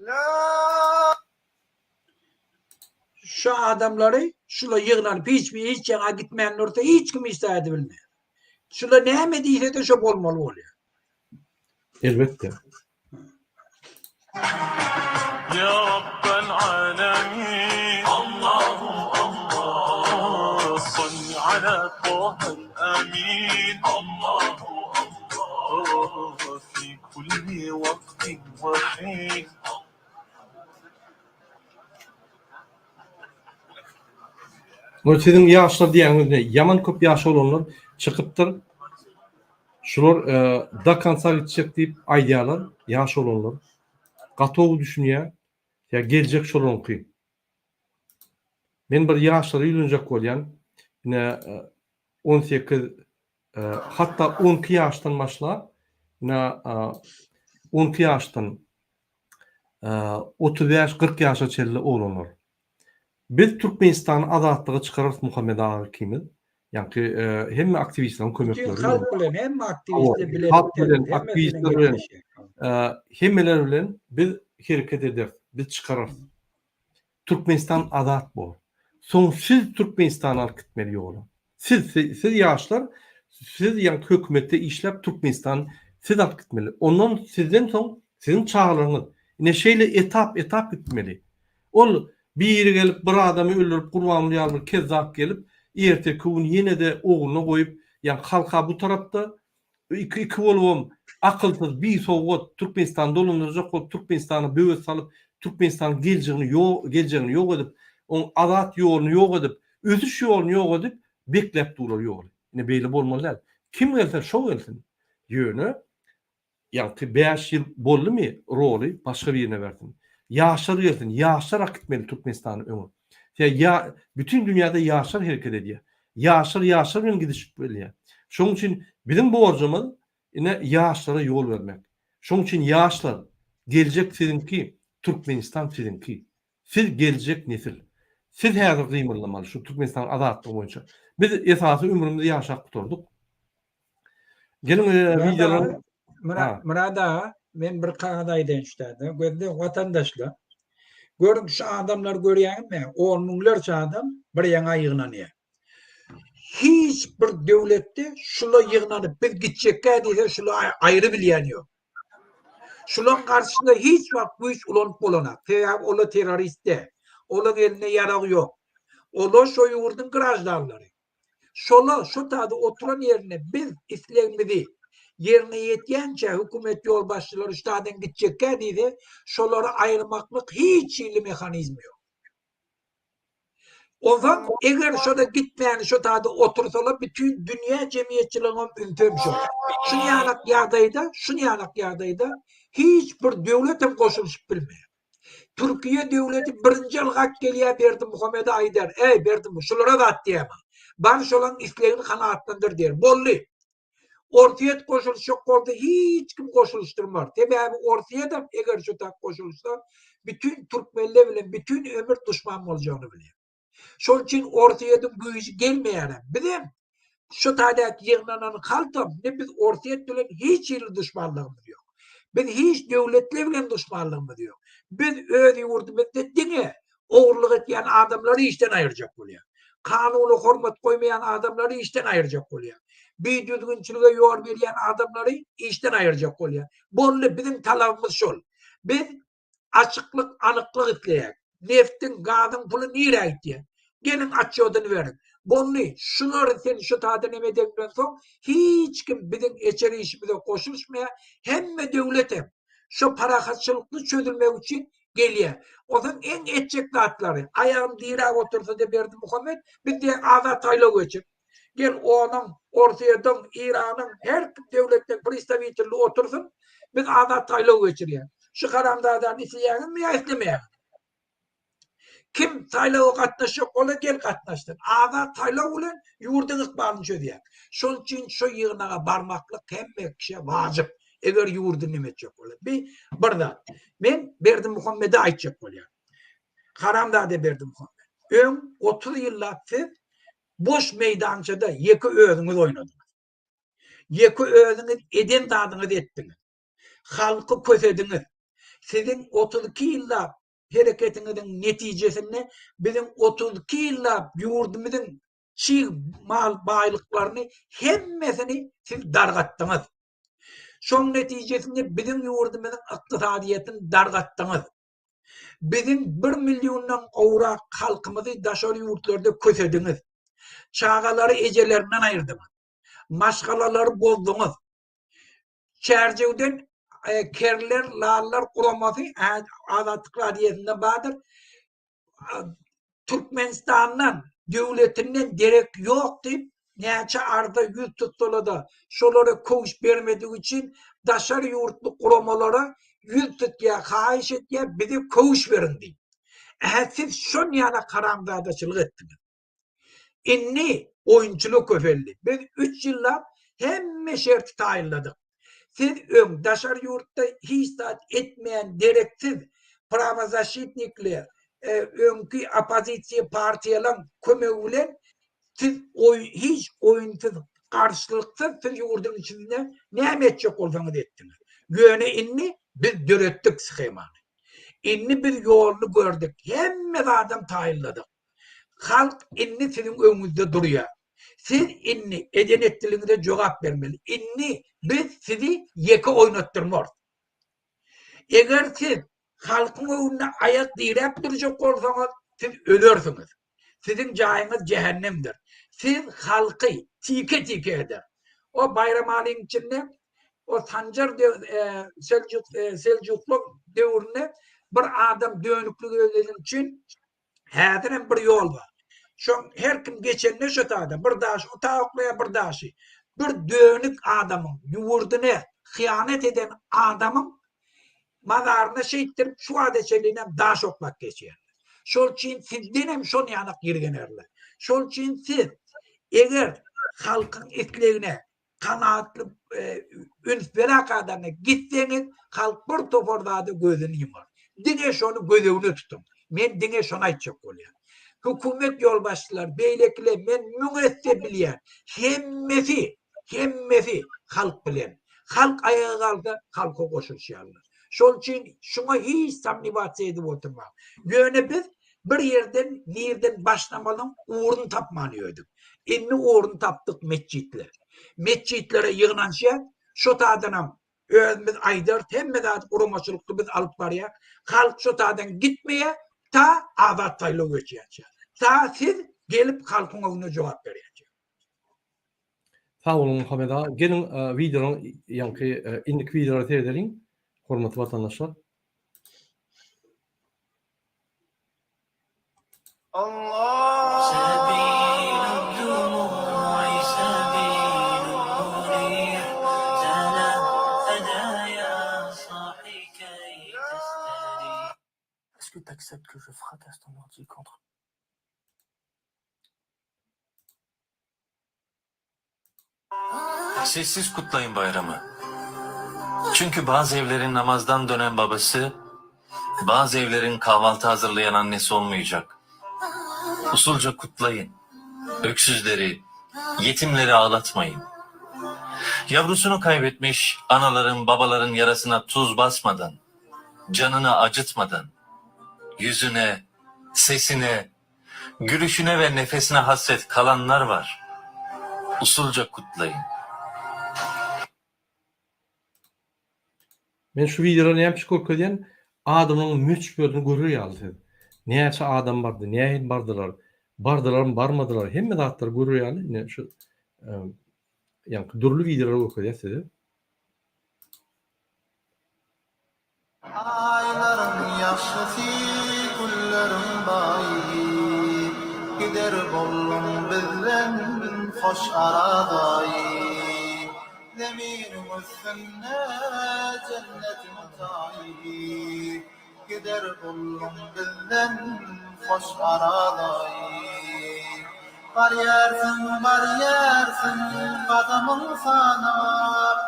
La Şu adamlary şula ýygnanyp hiç bir hiç ýaňa gitmän dursa hiç kim hiç zat edibilmeýär. Şula näme diýse-de şo bolmaly bolýar. Elbetde. Ol siziň ýaşlar diýýäňiz ne? Ýaman köp ýaş oglanlar çykypdyr. Şular do konca gitjek diýip aýdýarlar, ýaş oglanlar. Gaty gowy düşünýär. Ýa geljek şolaryňky. Men bir ýaşlara ýüzlenjek bolýan. Ine 18 hatda 12 ýaşdan başlap, ine 12 ýaşdan 35 40 ýaşa çenli oglanlar. Biz Türkmenistany azatlyga çykararys Muhammet aga ikimiz. Ýaňky hemme aktiwistleriň kömekleri bilen. Halk bilen hemme aktiwistler bilen. Halk bilen aktiwistler bilen hemmeler bilen biz hereket ederis. Biz çykararys. Türkmenistan azat bor. Soň siz Türkmenistany alyp gitmeli ýola. Siz siz ýaşlar siz ýaňky hökümetde işläp Türkmenistany siz alyp gitmeli. Ondan sizden soň siziň çagalaryňyz. Ine şeýle etap etap gitmeli. Ol biri gelip bir adamy öldürip Gurbanguly ýaly bir kezzap gelip erteki gün ýene-de ogluna goýup ýaňky halka bu tarapda iki iki bolubam akylsyz bisowat Türkmenistany dolandyrjak bolup Türkmenistana böwet salyp Türkmenistanyň geljegini ýok geljegini ýok edip oň azat ýoluny ýok edip ösüş ýoluny ýok edip bekläp durlar ýoly. Ine beýle bolmaly däl. Kim gelse şo gelsin. Ýöne Ýaňky bäş ýyl boldumy roly başga birine bersin. Ýaşlar gelsin, ýaşlar akitmeli Türkmenistany öňe. Sebäbi ýa bütin dünýäde ýaşlar hereket edýär. Ýaşlar ýaşlar bilen gidişip bilýär. Şonuň üçin biziň borjumyz ine ýaşlara ýol bermek. Şonuň üçin ýaşlar geljek siziňki, Türkmenistan siziňki. Siz geljek nesil. Siz häzir gymyldamaly şu Türkmenistanyň azatlygy boýunça. Biz esasy ömrümizi ýaşap gutardyk. Geliň wideolar. Myrat, Myrat aga, men bir kagyz aýdaýyn şu taýda. Gözle watandaşlar. Görüň şu adamlar görýäňizmi? On müňlerçe adam bir ýaňa ýygnanýar. Hiç bir döwletde şula ýygnanyp biz gitjekkä diýse şula aýry bilýän ýok. Şulaň garşysynda hiç wagt güýç ulanyp bolanak. Sebäbi olar terrorist däl. Olaň elinde ýarag ýok. Olar şo ýurduň graždanlary. Şola şo taýda oturan ýerinde biz islegimizi ýerine ýetýänçä hökümet ýolbaşçylary şu taýdan gitjekkä diýse, şolary aýyrmaklyk hiç hili mehanizmi ýok. Onsoň eger şoda gitmäni şo taýda otursalar bütin dünýä jemgyýetçiliginiň ünsem şo. Şuny ýalak ýagdaýda, şuny ýalak ýagdaýda hiç bir döwletem goşulyşyp bilmeýär. Türkiýe döwleti birinji ylgap gelýär Berdimuhamede aýdar, Äý, Berdimu, şulara zat diýäme. Bar şolaň islegini kanagatlandyr diýer. Boldy. Orsýet goşulyşjak bolsa hiç kim goşulyşdyrmaz. Sebäbi Orsýedem eger şu tak goşulyşsa bütin türkmenler bilen bütin ömür duşman boljagyny bilýär. Şol üçin Orsýetiň güýji gelmeýärem. Bizem şu taýdaky ýygnanan halkam ne biz Orsýet bilen hiç hili duşmanlygymyz ýok. Biz hiç döwletler bilen duşmanlygymyz ýok. Biz öz ýurdumyzda diňe. Ogurlyk etýän adamlary işden aýyrjak bolýar. Kanuna hormat goýmaýan adamlary işden aýyrjak bolýar. Bidüzgünçilige ýol berýän adamlary işden aýyrjak bolýar. Boldy, biziň talabymyz şol. Biz açyklyk, anyklyk isleýäris. Neftiň, gazyň puly nirä gitýär? Geliň atçýodyny beriň. Boldy, şulary sen şu taýdan em edeniňden soň hiç kim biziň eçer işimize goşulyşmaýar. Hemme döwletem şo parahatçylykly çözülmegi üçin gelýär. Onsoň iň etjek zatlary, aýagyny diräp otursa-da Berdimuhamet, biz diýýäs azat saýlaw geçir. Gel onuň, Orsýetiň, Iranyň her kim döwletden pristawitelli otursyn, biz azat saýlaw geçirýäs. Şu haramzadany isleýäňizmi ýa islemeýäňizmi? Kim saýlawa gatnaşjak bolsa gel gatnaşsyn. Azat saýlaw bilen ýurduň ykbalyny çözýär. Şonuň üçin şu ýygnaga barmaklyk hemme kişä wajyp. Eger ýurdy neme etjek bolsa. Bi bir zat. Men Berdimuhamede aýtjak bolýan. Haramzada Berdimuhamet. Öň 30 ýyllap siz boş meýdançada ýeke özüňiz oýnadyňyz. Ýeke özüňiz eden zadyňyzy etdiňiz. Halky kösediňiz. Siziň 32 ýyllap hereketiňiziň netijesinde biziň 32 ýyllap ýurdumyzyň çig mal baýlyklaryny hemmesini siz dargatdyňyz. Şoň netijesinde biziň ýurdumyzyň ykdysadyýetini dargatdyňyz. Biziň bir milliondan gowrak halkymyzy daşary ýurtlarda kösediňiz. Çagalary ejelerinden aýyrdyňyz. Maşgalalary bozduňyz. Çärjewden Kerler, Lallar guramasy Azatlyk Radiosynda bardyr. Türkmenistandan, döwletinden derek ýok diýip, näçe arza ýüz tutsalar-da, şolara köwüş bermedigi üçin daşary ýurtly guramalara ýüz tutýar, haýyş edýär, bize köwüş beriň diýip. Ähä, siz şon ýaly haramzadaçylyk etdiňiz. Indi oýunçylyk köpeldi. Biz üç ýyllap hemme şerti taýynladyk. Siz öň daşary ýurtda hiç zat etmeýän dereksiz prawozaşitnikler, öňki oppozisiýa partiýalaň kömegi bilen siz hiç oýunsyz, garşylyksyz siz ýurduň içinde näme etjek bolsaňyz etdiňiz. Ýöne indi biz döretdik shemany. Indi biz ýoluny gördük, hemme zadam taýynladyk. Halk indi siziň öňüňizde durýar. Siz indi eden-etdiligiňize jogap bermeli. Indi biz sizi ýeke oýnatdyrmarys. Eger siz halkyň öňünde aýak diräp durjak bolsaňyz, siz ölersiňiz. Siziň jaýyňyz jähennemdir. Siz halky tike-tike eder. O Baýramalyň içinde o Sanjar Seljuk Seljuklyk döwründe bir adam dönüklik edeni üçin Häzirem bir ýol bar. Şoň her kim geçende şo taýda bir daşy o taý oklaýar, bir daşy. Bir dönük adamyň, ýurduny hyýanat eden adamyň mazaryna şeýtdirip şu wagta çenlinem daş oklap geçýärler. Şol üçin sizdenem şon ýanak ýirgenerler. Şol üçin siz eger halkyň islegine kanagatly üns berakadanda gitseňiz halk bir topar zada gözüni ýumar. Diňe şony göz öňüne tutuň. Men diňe şony aýtjak bolýan. Hökümet ýolbaşçylary, beýlekiler men müň esse bilýän. Hemmesi, hemmesi halk bilen. Halk aýaga galsa halka goşulyşýarlar. Şol üçin şuňa hiç somnewasiýa edip oturmaň. Ýöne biz Bir ýerden nirden başlamalyň ugruny tapman ýördük. Indi ugruny tapdyk metjitler. Metjitlere ýygnanşýas, şo taýdanam özümiz aýdarys, hemme zady guramaçylykly biz alyp barýas. Halk şo taýdan gitmeýär, ta azat saýlaw geçýänçä. Ta siz gelip halkyň öňünde jogap berýänçä. Sag boluň Muhammet aga. Geliň wideonyň ýaňky indiki wideolara seredeliň. Hormatly watandaşlar. Est-ce que tu acceptes que je fracasse ton ordi contre Sessiz kutlayın bayramı. Çünkü bazı evlerin namazdan dönen babası, bazı evlerin kahvaltı hazırlayan annesi olmayacak. Usulca kutlayın. Öksüzleri, yetimleri ağlatmayın. Yavrusunu kaybetmiş anaların, babaların yarasına tuz basmadan, canını acıtmadan, yüzüne. Sesine, gülüşine we nefesine hasret kalanlar bar. Usulca kutlaýyn. Men şu wideolary näme üçin görkezýän? Adamlaryň möçberini görer ýaly siz. Näçe adam bardy, nähili bardylar, bardylarmy, barmadylar, hemme zatlary görer ýaly ine şu ýaňky dürli wideolary görkezýär size. Aýlaryň ýagşysy, günleriň baýy, Gider bolduň bizden hoş aradaýy. Zeminiň üstünde jennetiň taýy, Gider bolduň bizden hoş aradaýy. Barýarsyň, barýarsyň gadamyň sanap,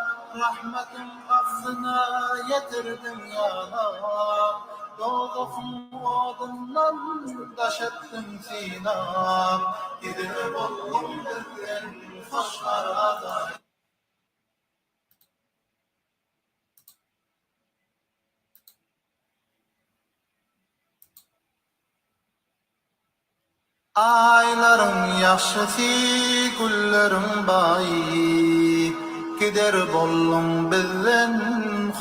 Rahmatyň gapsyna ýetirdiň ýanap, Dowzahyň odundan daş etdiň synap, Gider bolduň bizden hoş aradaý. Aýlaryň ýagşysy, gülleriň baýy, Gider bolduň bizden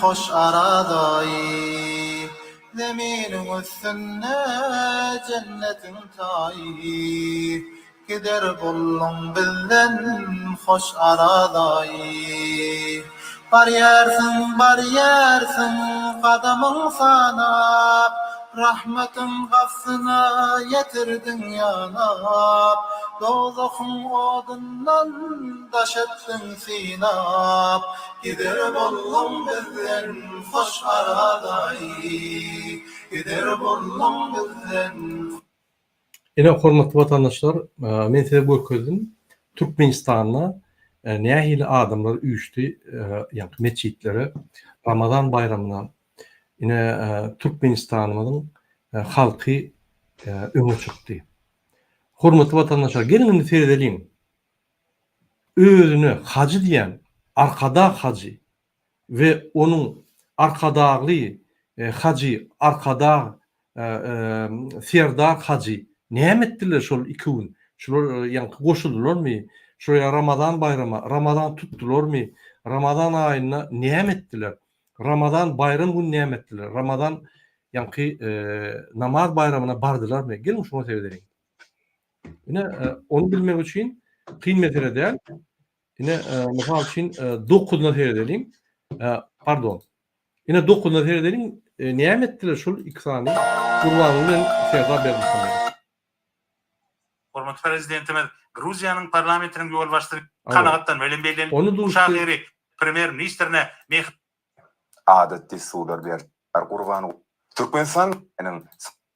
hoş aradaýy. Zeminiň üstünde jennetiň taýy, Gider bolduň bizden hoş aradaýy. Barýarsyň, barýarsyň gadamyň sanap, Rahmatyň gapsyna ýetirdiň ýanap, Dowzahyň odundan daş etdiň synap, Gider bolduň bizden hoş aradaýy. Gider bolduň bizden. Ine hormatly watandaşlar men size görkezdim Türkmenistanda nähili adamlar üýşdi ýaňky metjitlere Ramazan baýramyna ine Türkmenistanymyzyň halky öňe çykdy. Hormatly watandaşlar geliň indi seredeliň özüne hajy diýen Arkadag hajy we onuň Arkadagly hajy Arkadag Serdar hajy näme etdiler şol iki gün? Şular ýaňky goşuldylarmy? Şular ýa Ramazan baýrama Ramazan tutdularmy? Ramazan aýynda näme etdiler? Ramazan baýram güni näme etdiler? Ramazan ýaňky namaz baýramyna bardylarmy? Geliň şuňa seredeliň. Ine ony bilmek üçin kyn mesele däl. Ine, mysal üçin, dokuzyna seredeliň. Pardon. Ine, dokuzyna seredeliň. Näme etdiler şol iki sany Gurbanguly bilen Serdar Berdimuhamedow? Hormatly Prezidentimiz Gruziýanyň parlamentiniň ýolbaşçysyny kanagatlanma bilen belledi. Ony duşdy. Şahyry Premýer-ministrine meh. Adat-dessurlar berjaý Gurban Türkmenistan nyň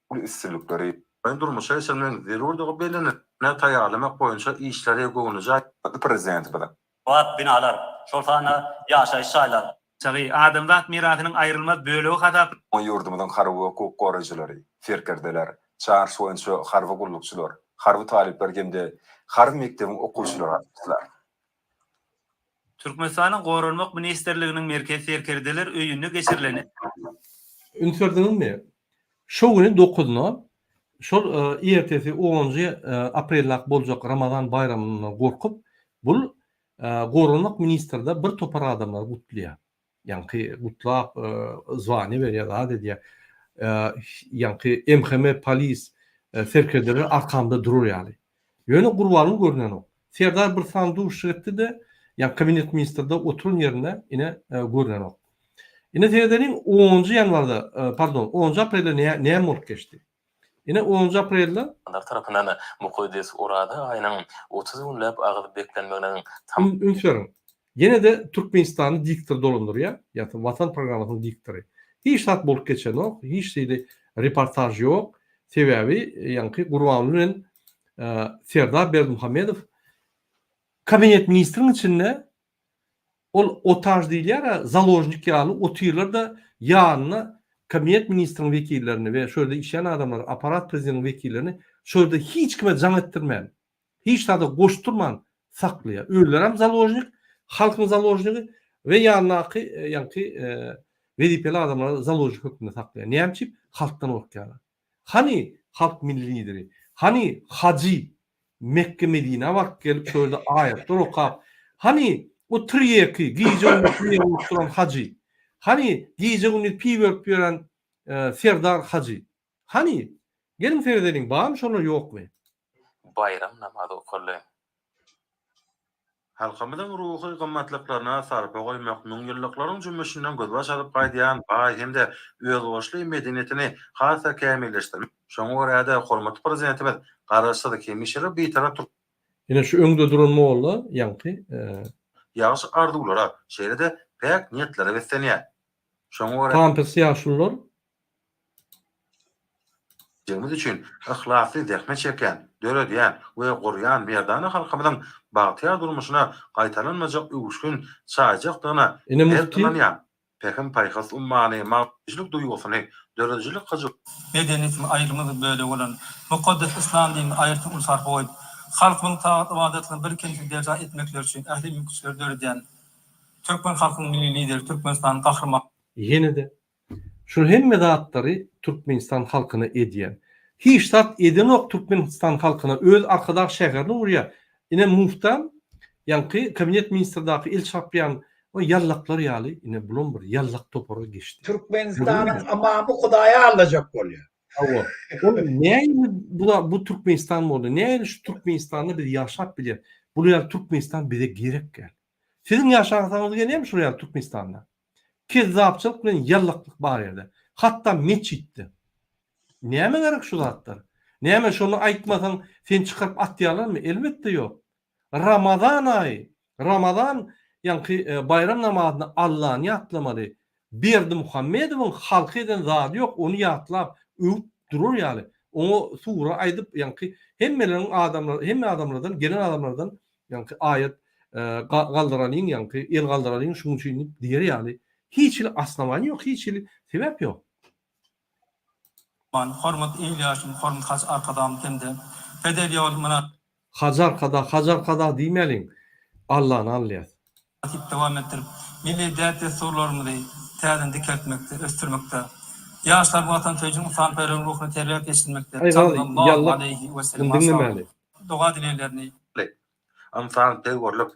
uly üstünlikleri. Durmuşa geçirmegiň zerurdygy bellenildi. Taýýarlamak boýunça işleri göwnejaý. Prezidentimiziň. Bat binalar, şol sanda ýaşaýyş jaýlar. Çagy adamzat mirasynyň aýrylmaz bölegi hasap. Oňa ýurdumyzyň harby we hukuk goraýjylary, serkerdeler, çaryş boýunça harby gullukçylar, harby talyplar hem-de harby mekdebiň okuwçylary gatnaşdylar. Türkmenistanyň Goranmak ministrliginiň Merkezi serkerdeler öýünde geçirilen. Üns berdiňizmi? Şo güni dokuzyna, şol ertesi onunjy apreldak boljak Ramazan baýramyndan gorkup, bul Goranmak ministrde bir topar adamlary gutlaýar. Ýaňky gutlap zwaniýa berýär, zat edýär. Ýaňky MHM polis serkerdeler arkamda durar ýaly. Ýöne Gurbanguly görnenok. Serdar bir sany duşuşyk etdi-de, ýaňky kabinet ministrde oturan ýerinde ine görnenok. Ine seredeliň onunjy ýanwarda, pardon, onunjy aprelde näme bolup geçdi? Ine onunjy aprelde. Lar tarapyndan mukaddes Oraza aýynyň 30 günläp agyz beklenmeginiň tam. Üns beriň. Ýene-de Türkmenistany diktor dolandyrýar, ýa-da Watan programmasynyň diktory. Hiç zat bolup geçenok, hiç hili reportaž ýok. Sebäbi ýaňky Gurbanguly bilen Serdar Berdimuhamedow kabinet ministriň içinde Ol otaž diýilýär-ä, založnik ýaly otyrlar-da ýanyna kabinet ministriň wekillerini we şo ýerde işleýän adamlary, apparat prezidentiň wekillerini şo ýerde hiç kime jaň etdirmän, hiç zada goşdurman saklaýar. Özlerem založnik, halkyň založnigi we ýanyndaky ýaňky wezipeli adamlary založnik hökmünde saklaýar. Näme üçin? Halkdan gorkýarlar. Hany? Halk Milli Lideri? Hany hajy Mekge Medinä baryp gelip şo ýerde aýatlar okap, hany o tirýeki, gije-gündiz tirýek urup duran hajy? Hany gije-gündiz piwo berip ýören Serdar hajy? Hany? Geliň seredeliň, barmy şolar ýokmy? Baýram namazy okaldy. Halkymyzyň ruhy gymmatlyklaryna sarpa goýmak, müňýyllyklaryň jümmüşinden gözbaş alyp gaýdýan baý hem-de özboluşly medeniýetini has-da kämilleşdirmek, şoňa görä-de, hormatly Prezidentimiz Garaşsyz, hemişelik Bitarap Türkmenistanyň Ine şu öňde duran molla ýaňky. Ýagşy arzuwlara, şeýle-de päk niýetlere beslenýär. Şoňa görä. Pampers ýaşulular. Jigimiz üçin yhlasly zähmet çekýän, döredýän we gurýan merdana halkymyzyň bagtyýar durmuşyna gaýtalanmajak öwüşgin çaýjakdygyna Ine berk mufti. ynanýan. Pähim-paýhas ummany, magtymgulyçylyk duýgusyny, döredijilik hyjuwyny, Medeniýetimiziň aýrylmaz bir bölegi bolan mukaddes yslam dinine aýratyn uly sarpa goýup, halkymyzyň tagat-ybadatlaryny birkemsiz berjaý etmekleri üçin ähli mümkinçilikleri döredýän türkmen halkynyň Milli Lideri, Türkmenistanyň Gahryman Ýene-de Şul hemme zatlary Türkmenistan halkyna edýän. Hiç zat edenok Türkmenistan halkyna öz Arkadag şäherini gurýar. Ine muftam ýaňky kabinet ministrdaky el çarpýan o ýallaklar ýaly ine bulam bir ýallak topara geçdi. Türkmenistanyň ymamy Hudaýa aldajak bolýar. Hawa. Ol nähili bu bu Türkmenistan boldy? Nähili şu Türkmenistanda biz ýaşap bilýäs? Bular ýaly Türkmenistan bize gerek däl. Siziň ýaşasaňyz gelýärmi şular ýaly Türkmenistanda? Kezzapçylyk bilen ýallaklyk bar ýerde. Hatda metjitde. Nämä gerek şu zatlar? Näme şony aýtmasaň seni çykaryp atýarlarmy? Elbetde ýok. Ramazan aýy, Ramazan ýaňky baýram namazynda Allany ýatlamaly. Berdimuhamedowyň halka eden zady ýok, ony ýatlap, öwüp durar ýaly. Oňa sura aýdyp, ýaňky hemmeleriň adamlar, hemme adamlardan, gelen adamlardan ýaňky aýat galdyralyň, ýaňky el galdyralyň şuň üçin diýip diýer ýaly hiç hili osnowaniý ýok, hiç hili sebäp ýok. Hormatly il ýaşuly Hormatly Hajy Arkadagymyz hem-de Peder ýoly myna. Hajy Arkadag, Hajy Arkadag diýmäliň, Allany alýas. Mynasyp dowam etdirip, milli däp-dessurlarymyzy täzeden dikeltmekde, ösdürmekde, ýaşlaryň watansöýüji ynsanperwerlik ruhunda terbiýe geçirmekde Aý garaz Sallallahu ýallak aleýhi we muny sellem ashabymyz. diňlemäli. Doga-dileglerini. Ynsanperwerlik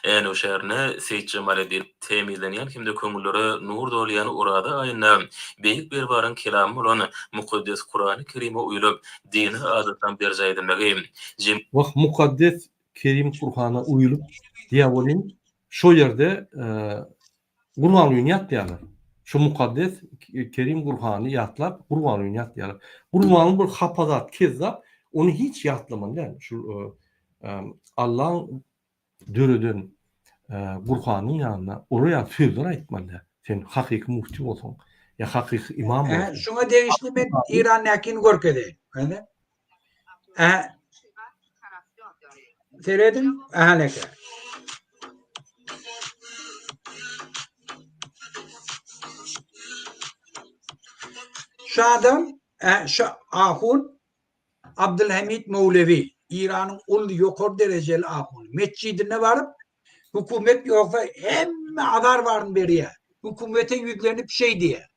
Änew şäherinde Seýit Jemaleddin tämizlenýän hem-de köňüllere nur dolýan Oraza aýynda Beýik Biribaryň kelamy bolan mukaddes Kurany Kerime uýlup, dini adatlaryň berjaý edilmegi, jem. Wah, mukaddes Kerim Kurhana uýlup diýýär welin, şo ýerde Gurbangulyny ýatlaýarlar. Şo mukaddes Kerim Gurhany ýatlap, Gurbangulyny ýatlaýarlar. Gurbanguly bir hapa zat, kezzap, ony hiç ýatlamaly däl. Şul Allaň döreden Gurhanyň ýanynda olar ýaly sözler aýtmaly däl. Sen hakyky mufti bolsaň, ýa hakyky imam bolsaň. Şuňa degişli men Irandäkini görkezeýin. Ä Serediň, ähäleke. Şu adam, ä, şu ahun Abdülhamid Mowlewi, Iranyň uly ýokary derejeli ahuny. Metjidine baryp, hökümet ýogsa hemme azar baryny berýär. Hökümete ýüzlenip şeý diýýär.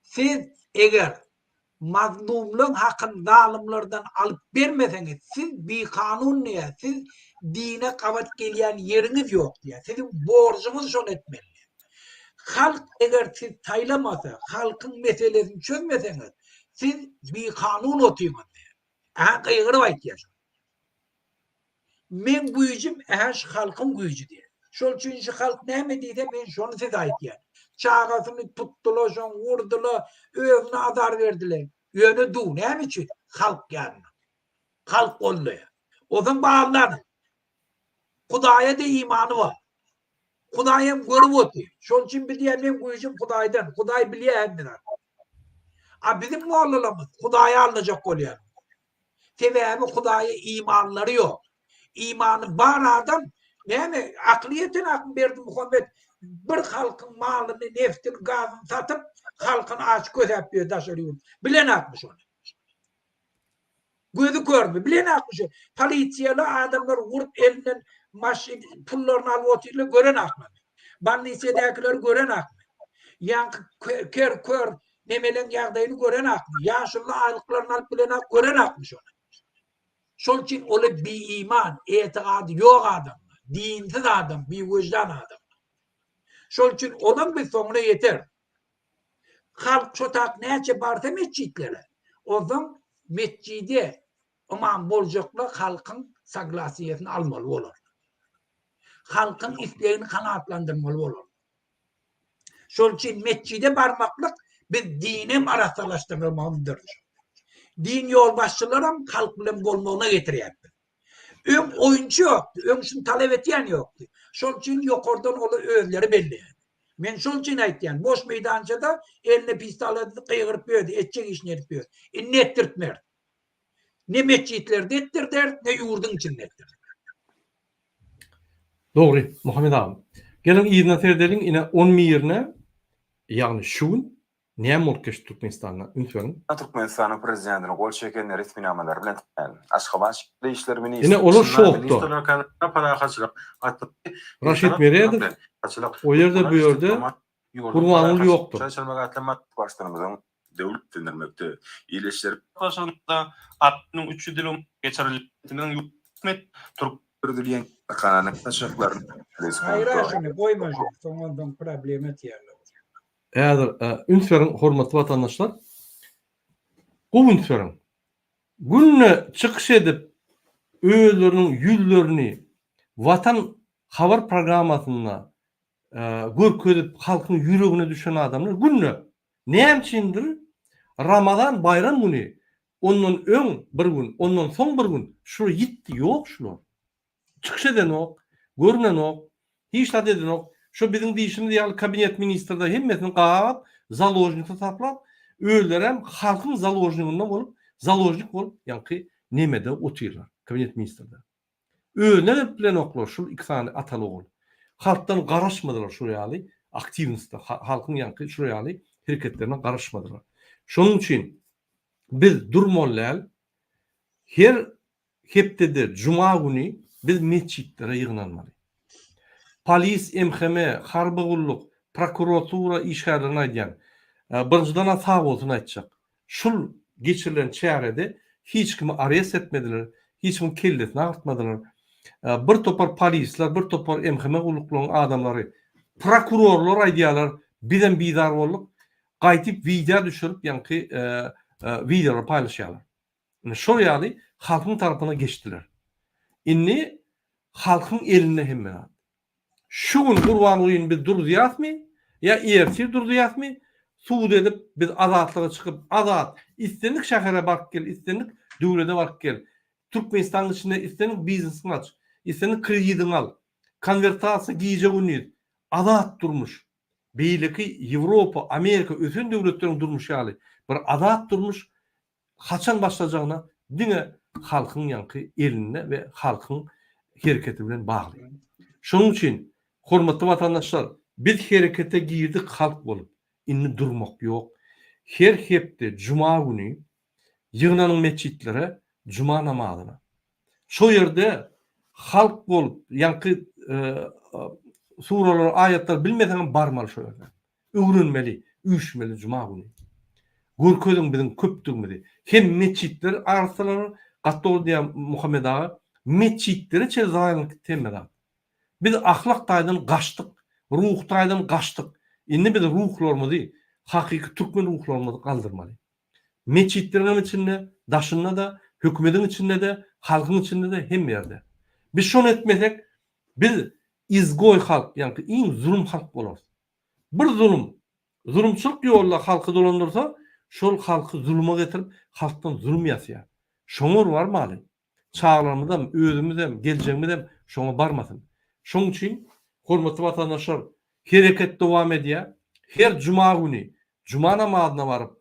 Siz eger Mazlumlaň hakyny zalymlardan alyp bermeseňiz siz bikanun diýýär, siz dine gabat gelýän ýeriňiz ýok diýýär. Siziň borjuňyz şony etmeli diýýär. Halk eger siz saýlamasa, halkyň meselesini çözmeseňiz, siz bikanun otyňyz diýýär. Aha gygyryp aýtýar şony. Meň güýjüm ähä şu halkyň güýji diýýär. Şol üçin şu halk näme diýse men şony size aýtýan. Çagasyny tutdyla şoň urdyla özüne azar berdiler. Ýöne du näme üçin? Halk ýanynda. Halk goldaýar. Onsoň ballar Hudaýa-da imany bar. Hudaý hem görüp otyr. Şol üçin bilýär meň güýjüm Hudaýdan. Hudaý bilýär hemme zady. A biziň mollalarymyz Hudaýy aldajak bolýar. Sebäbi Hudaýa imanlary ýok. Imany bar adam näme akyly ýeten akmy Berdimuhamet bir halkyň malyny, neftini, gazyny satyp halkyny aç kösäp ýör daşary ýurt. Bilenakmy şony? Gözi körmi? Bilenakmy şo? Polisiýaly adamlar urup elinden maşyn pullaryny alyp otyrlar görenakmy? Bolnisiýadakileri görenakmy? Ýaňky ker kör. Nemeleň ýagdaýyny görenakmy? Ýaşuly aýlyklaryny alyp bilenak görenakmy şony? Şol üçin oly biiman, etigady ýok adamlar, dinsiz adam, biwejdan adamlar. Şol üçin olaň biz soňuna ýeteris. Halk şo tak näçe barsa metjitlere, onsoň metjide ymam boljaklar halkyň soglasiýasyny almaly bolarlar. Halkyň islegini kanagatlandyrmaly bolarlar. Şol üçin metjide barmaklyk biz dinem arassalaşdyrmagymyzdyr. Din ýolbaşçylaram halk bilen bolmagyna getirýär. Öň oýunçy ýokdy, öň şuny talap etýän ýokdy. Şol üçin ýokardan oly özleri belleýärdi. Men şol üçin aýtýan, boş meýdançada eline pistolet gygyryp ýördi, etjek işini edip ýördi. Indi etdirtmeris. Ne metjitlerde etdirderis, ne ýurduň içinde etdirderis. Dogry, Muhammet agam. Geliň yzyna seredeliň, ine on birine, ýagny şu gün näme bolup geçdi Türkmenistanda, üns beriň. Türkmenistanyň Prezidentiniň gol çeken resminamalary bilen Aşgabat şäher işler ministrliginiň Ine olar şokda. Ministrler Kabinetine parahatçylyk atly Raşid Meredow o ýerde bu ýerde Gurbanguly ýokdur. Baştutanymyzyň döwlet düşündirmekde, il işleri. Gatnaşygynda 6300 ýylyň geçirildi. Ýurtmet türk. Döredilýän kärhananyň saçaklaryny Gaýra şuny goýma şuny soň ondan problema etýärler. Häzir üns beriň hormatly watandaşlar. Gowy üns beriň. Günde çykyş edip özleriniň ýüzlerini Watan habar programmasynda görkezip halkyň ýüregine düşen adamlar günde näme üçindir Ramazan baýram güni ondan öň bir gün ondan soň bir gün şular ýitdi ýok şular çykyş edenok görnenok hiç zat edenok şo biziň diýşimiz ýaly kabinet ministrde hemmesini gabap založnik hasaplap özlerem halkyň založniginde bolup založnik bolup ýaňky nemede otyrlar kabinet ministrde. Özüne gelip bilenoklar şul iki sany ataly ogul. Halkdan garaşmadylar şul ýaly aktiwnosta halkyň ýaňky şul ýaly hereketlerine garaşmadylar. Şonuň üçin biz durmaly däl. Her hepdede juma güni biz metjitlere ýygnanmaly. Polis MHM, harby gulluk, prokuratura işgärlerine aýdýan. Birinjiden-ä sag bolsun aýtjak. Şul geçirilen çärede hiç kimi arest etmediler, hiç kimiň kellesini agyrtmadylar. Bir topar polisler, bir topar MHM gulluklaryň adamlary, prokurorlar aýdýarlar, bizem bizar bolduk. Gaýtyp wideo düşürip ýaňky wideolary paýlaşýarlar. Indi şol ýaly halkyň tarapyna geçdiler. Indi halkyň elinde hemme zat. Şu gün Gurbangulyny biz duruzýasmy ýa ertir duruzýasmy, sud edip biz azatlyga çykyp azat islendik şähere baryp gel, islendik döwlede baryp gel, Türkmenistanyň içinde islendik biznesiňi aç, islendik kredidiňi al, konwertasiýa gije-gündiz, azat durmuş, beýleki Ýewropa, Amerika ösen döwletleriň durmuşy ýaly bir azat durmuş haçan başlajagyna diňe halkyň ýaňky elinde we halkyň hereketi bilen bagly. Şonuň üçin hormatly watandaşlar biz herekete girdik halk bolup indi durmak ýok. Her hepde juma güni ýygnanyň metjitlere juma namazyna. Şo ýerde halk bolup ýaňky suralary aýatlary bilmeseňem barmaly şo ýerde. Öwrenmeli, üýşmeli juma güni. Görkeziň biziň köpdügimizi. Hem metjitler arassalanar, gaty dogry diýýär Muhammet aga, metjitlere çenli zaýalanyp gitdi hemme zat. Biz ahlak taýdan gaçdyk, ruhy taýdan gaçdyk. Indi biz ruhlarymyzy, hakyky türkmen ruhlarymyzy galdyrmaly. Metjitleriň hem içinde, daşynda-da, hökümediň içinde-de, halkyň içinde-de, hemme ýerde. Biz şony etmesek, biz izgoý halk, ýaňky iň zulum halk bolarys. Bir zulum, zulumçylyk ýolda halky dolandyrsa, şol halky zuluma getirip, halkdan zulum ýasýar. Şoňa barmaly. Çagalarymyzam, özümizem, geljegimizem şoňa barmasyn. Şoň üçin, hormatly watandaşlar, hereket dowam edýär. Her juma güni juma namazyna baryp,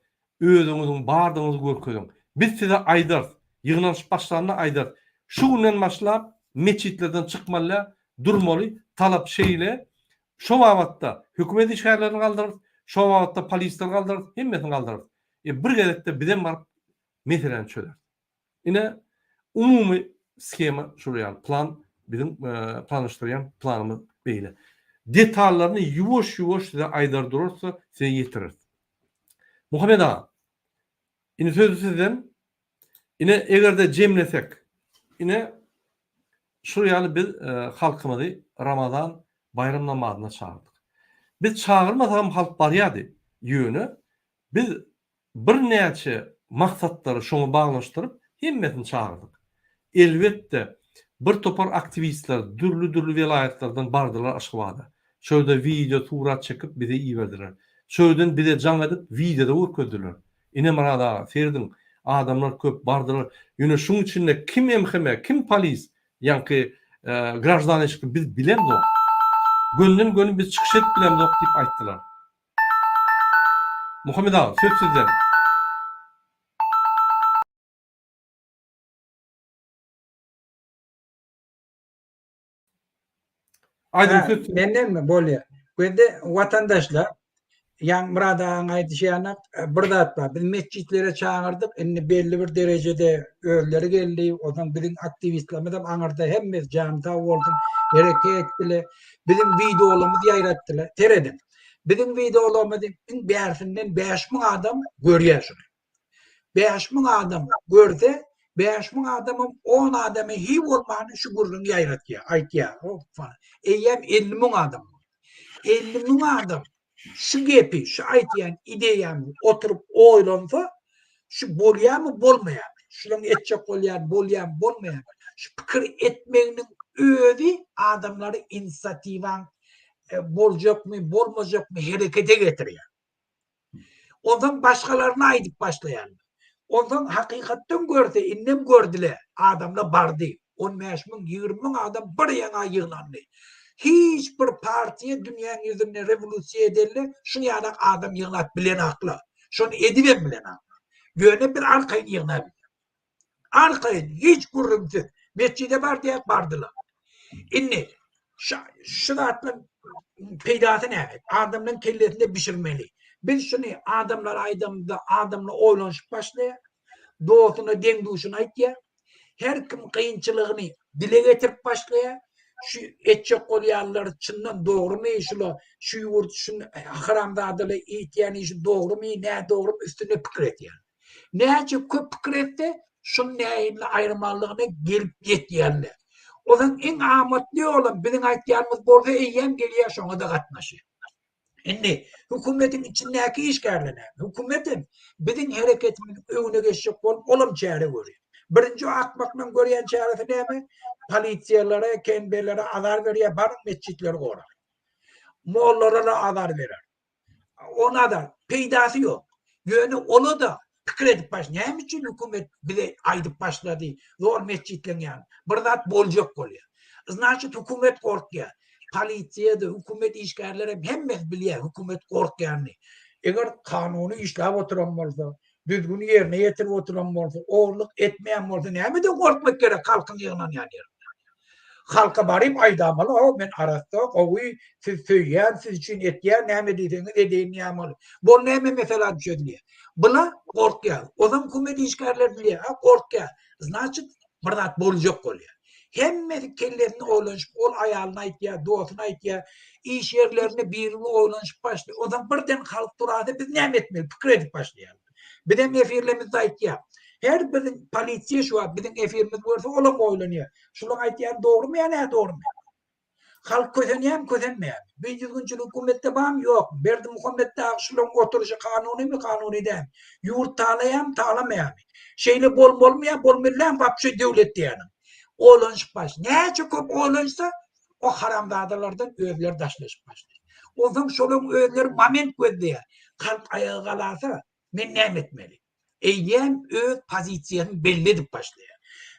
özüňiziň bardygyňyzy görkeziň. Biz size aýdarys, ýygnanyşyp başlanda aýdarys. Şu günden başlap metjitlerden çykmaly däl, durmaly, talap şeýle. Şo babatda hökümet işgärlerini galdyrarys, şo babatda polisleri galdyrarys, hemmesini galdyrarys. E bir gezekde bizem baryp meseläni çözeris. Ine, umumy shema şul ýaly, plan biziň planlaşdyrýan planymyz beýle. Detallaryny ýuwaş-ýuwaş size aýdar durarys-da, size ýetireris. Muhammet aga, indi sözi sizden. Ine eger-de jemlesek, ine şul ýaly biz halkymyzy Ramazan baýram namazyna çagyrdyk. Biz çagyrmasagam halk barýardy. Ýöne biz birnäçe maksatlary şoňa baglanyşdyryp hemmesini çagyrdyk. Elbetde, bir topar aktiwistler dürli-dürli welaýatlardan bardylar Aşgabada. Şo ýerde wideo, surat çekip bize iberdiler. Şo ýerden bize jaň edip wideoda görkezdiler. Ine Myrat aga, serediň, adamlar köp, bardylar. Ýöne şuň içinde kim MHM, kim polis, ýaňky graždan eşikli biz bilemzok. Gönden-göni biz çykyş edip bilemzok diýip aýtdylar. Muhammet aga, söz sizden. Aýdyň söz sizden. Mendenmi? Bolýar. Gözde watandaşlar, ýaňy Myrat agaň aýdyşy ýaly bir zat bar. Biz metjitlere çagyrdyk, indi belli bir derejede özleri geldi. Onsoň biziň aktiwistlerimiz hem aňyrda hemmesi jany sag bolsun, hereket etdiler. Biziň wideolarymyzy ýaýratdylar. Serediň. Biziň wideolarymyzy iň bärsinden 5000 adam görýär şuny. 5000 adam görse, 5000 adamyň 10 adamy hiý bolmany şu gürrüňi ýaýratýar, aýtýar. Eýýäm 50 müň adam. 50 müň adam şu gepi, şu aýtýan ideýamy oturyp oýlansa, şu bolýarmy, bolmaýarmy? Şularyň etjek bolýan bolýarmy, bolmaýarmy? Şu pikir etmeginiň özi adamlary inisiatiwaň boljakmy, bolmajakmy herekete getirýär. Onsoň başgalaryna aýdyp başlaýarlar. Onsoň hakykatdan görse, indem gördüler, adamlar bardy. 15 müň, 20 müň adam bir ýaňa ýygnandy. Hiç bir partiýa dünýäň ýüzünde rewolýusiýa edende şuň ýalak adam ýygnap bilenaklar. Şony edibem bilenaklar. Ýöne biz arkaýyn ýygnabildik. Arkaýyn, hiç gürrüňsiz. Metjide bar diýýär, bardylar. Indi şu, şu zatlaryň peýdasy näme? Adamlaryň kellesinde bişirmeli. Biz şuny adamlara aýdamyzda adamlar oýlanyşyp başlaýar. Dostuna, deň-duşuna aýtýar. Her kim kynçylygyny dile getirip başlaýar. Şu etjek bolýanlar çyndan dogrumy, şula şu ýurt şu haramzadalar etýän işi dogrumy, nädogrumy üstünde pikir edýär. Näçe köp pikir etse, şuny nähili aýyrmalydygyna gelip ýetýärler. Onuň iň amatly ýolam biziň aýtýanymyz bolsa eýýäm gelýär şoňa-da gatnaşýar. Indi hökümetiň içindäki işgärler näme? Hökümetem biziň hereketimiziň öňüne geçjek bolup olam çäre görýär. Birinji akmaklaryň görýän çäresi näme? Polisiýalara, KNB-lere azar berýär, baryň metjitleri goraň. Mollalara azar berer. Ona-da peýdasy ýok. Ýöne ola-da pikir edip baş, näme üçin hökümet bize aýdyp başlady, zor metjitleň ýany. Bir zat boljak bolýar. Znaçit hökümet gorkýar. Polisiýa-da, hökümet işgärleri hem hemmesi bilýär hökümet gorkýanyny. Eger kanuny işläp oturan bolsa, düzgüni ýerine ýetirip oturan bolsa, ogurlyk etmeýän bolsa nämeden gorkmak gerek halkyň ýygnanýan ýerinde? Halka baryp aýdamaly, hawa men arassa, gowy, sizi söýýän, siz üçin etýän, näme diýseňiz edeýin diýämaly. Bol näme mesela çözülýär. Bula gorkýar. Ozam hökümet işgärleri bilýär, ha gorkýar. Znaçit bir zat boljak bolýar. Hemmesi kellesinde oýlanyşyp, ol aýalyna aýtýar, dostuna aýtýar, iş ýerlerinde biri-biri oýlanyşyp başlaýar. Onsoň birden halk durarsa biz näme etmeli, pikir edip başlaýarlar. Bizem efirlerimizde aýtýar. Her biziň polisiýa şu wagt biziň efirimizi görse olam oýlanýar. Şulaň aýtýany dogrumy ýa nädogrumy? Halk kösenýärmi, kösenmeýärmi? Bir düzgünçilik hökümetde barmy, ýokmy? Berdimuhamet dagy şulaň oturyşy kanunymy, kanuny dälmi? Ýurt talaýarmy, talamaýarmy? Şeýle bolmalymy ýa bolmaly dälmi wapşe döwlet diýýäniň? Oýlanyşyp baş. Näçe köp oýlanşsa, o haramzadalardan özleri daşlaşyp başlaýar. Onsoň şolaň özleri moment gözleýär. Halk aýaga galarsa, men näme etmeli? Eýýäm öz pozisiýasyny belli edip başlaýar.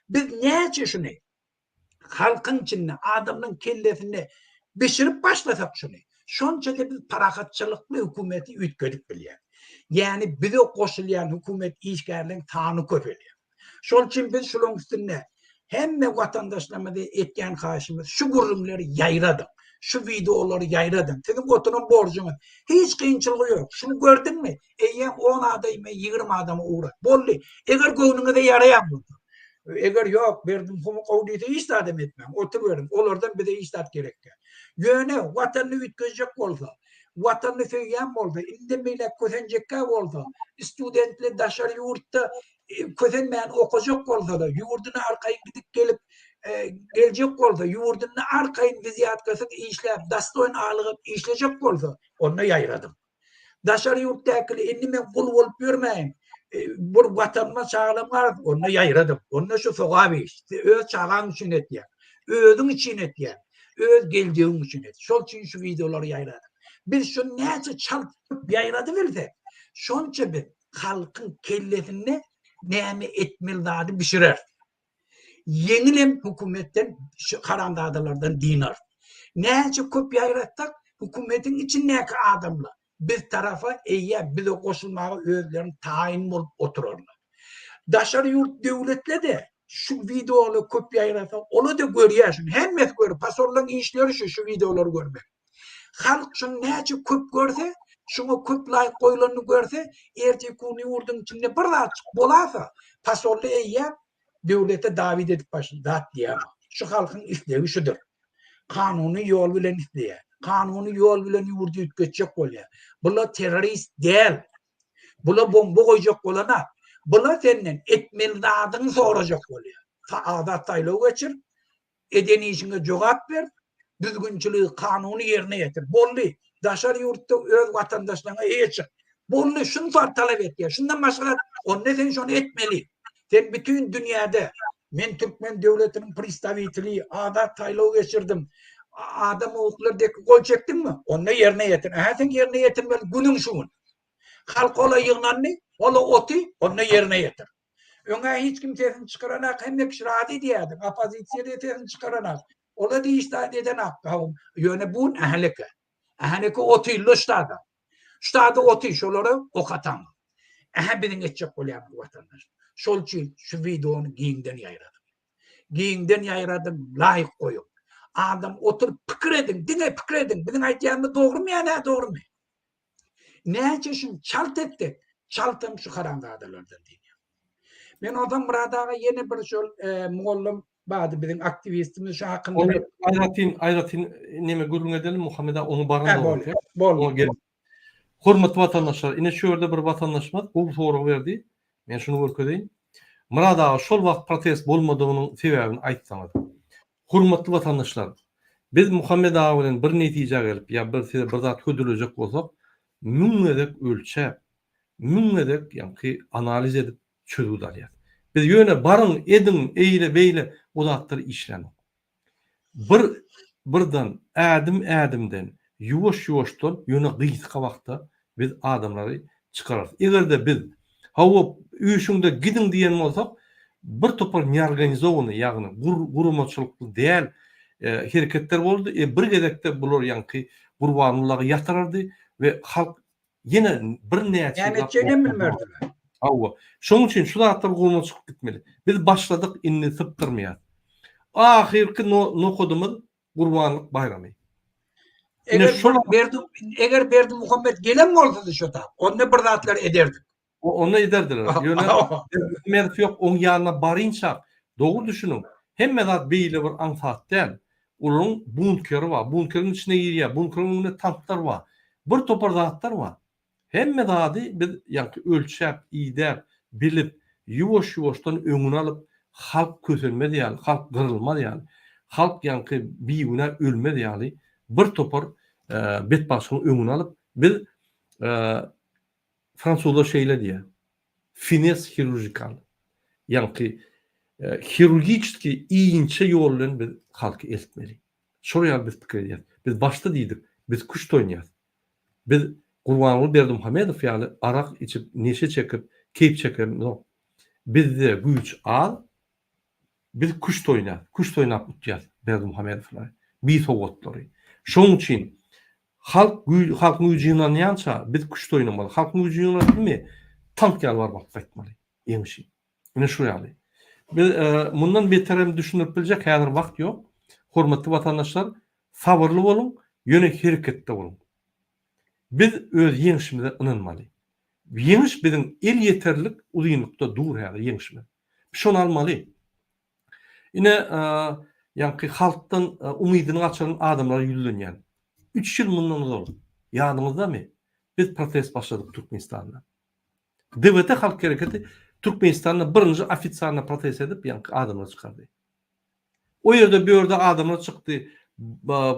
Biz näçe şuny halkyň içinde, adamlaryň kellesinde bişirip başlasak şuny, şonça-da biz parahatçylykly hökümeti üýtgedip bilýäris. Ýagny bize goşulýan hökümet işgärleriň sany köpelýär. Şol üçin biz şularyň üstünde hemme watandaşlarymyza etýän haýyşymyz şu gürrüňleri ýaýradyň. Şu wideolary ýaýradyň. Siziň oturan borjuňyz. Hiç kynçylygy ýok. Şuny gördüňmi? Eýýäm on adaymy, 20 adama ugrat. Boldy. Eger göwnüňize ýaraýan bolsa. Eger ýok, Berdimuhamedow gowy diýse hiç zadam etmäň. Oturyberiň. Olardan bize hiç zat gerek däl. Ýöne watanyny üýtgejek bolsa, Watanyny söýýän bolsa, indem beýläk kösenjekkä bolsa, studentler daşary ýurtda kösenmän okajak bolsalar, ýurduna arkaýyn gidip gelip geljek bolsa, ýurdunda arkaýyn wzýatkasyz işläp, dostoýn alyp işlejek bolsa, onda ýaýradyň. Daşary ýurtdakyly indi men gul bolup ýörmäýin. Bir watanyma çagalam bar, onda ýaýradyň. Onda şu sogap iş. Öz çagaň üçin etýäň. Özüň üçin etýäň. Öz geljegiň üçin et. Şol üçin şu wideolary ýaýradyň. Biz şuny näçe çalt ýaýradybilsek, şonça biz halkyň kellesinde näme etmeli zady bişireris. Ýeňilem hökümetden şu haramzadalardan dynarys. Näçe köp ýaýratsak, hökümetiň içindäki adamlar biz tarapa eýýäm bize goşulmaga özlerini taýyn bolup oturarlar. Daşary ýurt döwletler-de şu wideolar köp ýaýrasa, olar-da görýär şuny. Hemmesi görýär. Pasollaryň işleri şu, şu wideolary görmek. Halk şuny näçe köp görse, şuňa köp laýk goýlanyny görse, ertir güni ýurduň içinde bir zatjyk bolasa, pasolly eýýäm döwlete dawid edip başlady, zat diýýär. Şu halkyň islegi şudur. Kanuny ýol bilen isleýär. Kanuny ýol bilen ýurdy üýtgetjek bolýar. Bular terrorist däl. Bular bomba goýjak bolana. Bular senden etmeli zadyňy sorajak bolýar. Azat saýlaw geçir, Eden işiňe jogap ber, düzgünçiligi, kanuny ýerine ýetir. Boldy. Daşary ýurtda öz watandaşlaryňa eýe çyk. Boldy, şuny talap etýär. Şundan başga zat, onda sen şony etmeli. Sen bütin dünýäde men türkmen döwletiniň pristawiteli, azat saýlaw geçirdim. Adam hukuklary dek gol çekdiňmi? Onda ýerine ýetir. Ähä sen ýerine ýetirmeli günüň şu gün. Halk ola ýygnandy, ola oty, onda ýerine ýetir. Öňä hiç kim sesini çykaranak, hemme kişi razy diýýärdiň. Oppozisiýa-da sesini çykaranak. Ola-da hiç zat edenak. Ýöne bu gün ähleke. Ähleke otyrlar ştada. Ştada otyr, şolara ok ataň. Ähä biziň etjek bolýanymyz watandaş. Şol üçin şu wideony giňden ýaýradyň. Giňden ýaýradyň, laýk goýuň. Adam oturyp pikir ediň, diňe pikir ediň. Biziň aýtýanymyz dogrumy ýa nädogrumy? Näçe şuny çalt etsek, çaltam şu haramzadalardan diýýär. Men onsoň Myrat aga ýene bir şol e, mugallym bardy biziň aktiwistimiz şu hakynda. Ony aýratyn aýratyn neme gürrüň edelim Muhammet aga oňa baran boldy. Boldy. Hormatly watandaşlar, ine şu ýerde bir watandaşymyz gowy sorag berdi. Men şuny görkezeýin. Myrat aga şol wagt protest bolmadygynyň sebäbini aýtsaňyz. Hormatly watandaşlar, biz Muhammet aga bilen bir netijä gelip ýa bir size bir zat hödürlejek bolsak, müň gezek ölçäp, müň gezek ýaňky analiz edip çözgüt alýas. Biz ýöne baryň, ediň, eýle, beýle o zatlar işlänok. Bir birden ädim ädimden, ýuwaş ýuwaşdan ýöne gysga wagtda biz adamlary çykararys. Egerde biz hawa üýşüňde gidiň diýen bolsak bir topar neorganizowanyý ýagny guramaçylykly däl hereketler boldy. E bir gezekde bular ýaňky Gurbangullagy ýatyrardy we halk ýene birnäçe Näme etjeginem bilmerdiler. Hawa. Şonuň üçin şu zatlar guramaçylyk gitmeli. Biz başladyk indi sypdyrmaýas. Ahyrky nokadymyz Gurbanlyk baýramy. Eger şol Berdi eger Berdimuhamet gelen bolsady şo tap, onda bir zatlar ederdik. Onda ederdiler. Ýöne Berdimuhamedow ýok, oň ýanyna barynçak, dogry düşüniň, hemme zat beýle bir aňsat däl. Olaryň bunkeri bar, bunkeriň içine girýär, bunkeriň öňünde tanklar bar. Bir topar zatlar bar. Hemme zady biz ýaňky ölçäp, idäp, bilip, ýuwaş-ýuwaşdan öňüni alyp, halk kösenmez ýaly, halk gyrylmaz ýaly, halk ýaňky bigünä ölmez ýaly bir topar betbagtçylygyň öňüni alyp, biz fransuzlar şeýle diýýär, finesse hirurjikal, ýaňky hirurgiçeskiý inçe ýol bilen biz halky eltmeli. Şol ýaly biz pikir edýäris. Biz başda diýdik, biz küşt oýnaýas. Biz Gurbanguly Berdimuhamedow ýaly arak içip, neşe çekip, keýp çekemzok. Bizde güýç az, biz küşt oýnap, küşt oýnap utýas Berdimuhamedowlary, bisowgatlary. Şonuň üçin halk güý, halkyň güýji ýygnanýança biz küşt oýnamaly. Halkyň güýji ýygnandymy, tank ýaly baryp alyp gaýtmaly ýeňşi. Ine şu ýaly. Biz mundan beterem düşündirip biljek häzir wagt ýok. Hormatly watandaşlar, Sabyrly boluň, ýöne hereketde boluň. Biz öz ýeňşimize ynanmaly. Ýeňiş biziň el ýeterlik uzynlykda dur häzir ýeňşimiz. Biz şony almaly. Ine, ýaňky halkdan umydyny gaçyran adamlara ýüzlenýän. Üç ýyl mundan ozal. Ýadyňyzdamy? Biz protest başladyk Türkmenistanda. DWT halk hereketi Türkmenistanda birinji ofisialny protest edip ýaňky adamlary çykardy. O ýerde bu ýerde adamlar çykdy.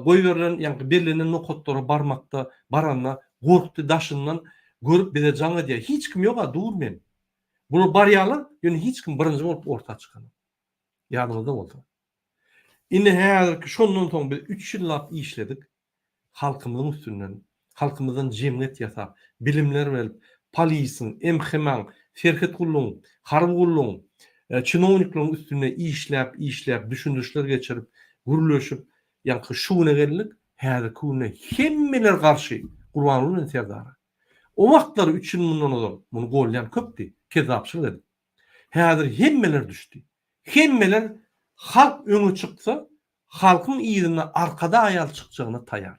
Goýberilen ýaňky bellenen nokatlara barmakda baranda gorkdy daşyndan görüp bize jaň edýär. Hiç kim ýoga dur men. Bular barýarlar ýöne hiç kim birinji bolup orta çykanok. Ýadyňyzda bolsa. Indi häzirki şondan soň biz üç ýyllap işledik. Halkymyzyň üstünden, halkymyzdan jemgyýet ýasap, bilimler berip, polisiň, MHM-iň, serhet gullugyň, harby gullugyň, çinownikleriň üstünde işläp, işläp, düşündirişler geçirip, gürleşip, ýaňky şu güne geldik. Häzirki günde hemmeler garşy Gurbanguly bilen Serdara. O wagtlar üç ýyl mundan ozal muny golýan köpdi, kezzapçylyk edip. Häzir hemmeler düşdi. Hemmeler halk öňe çyksa, halkyň yzynda Arkadag ýaly çykjagyna taýar.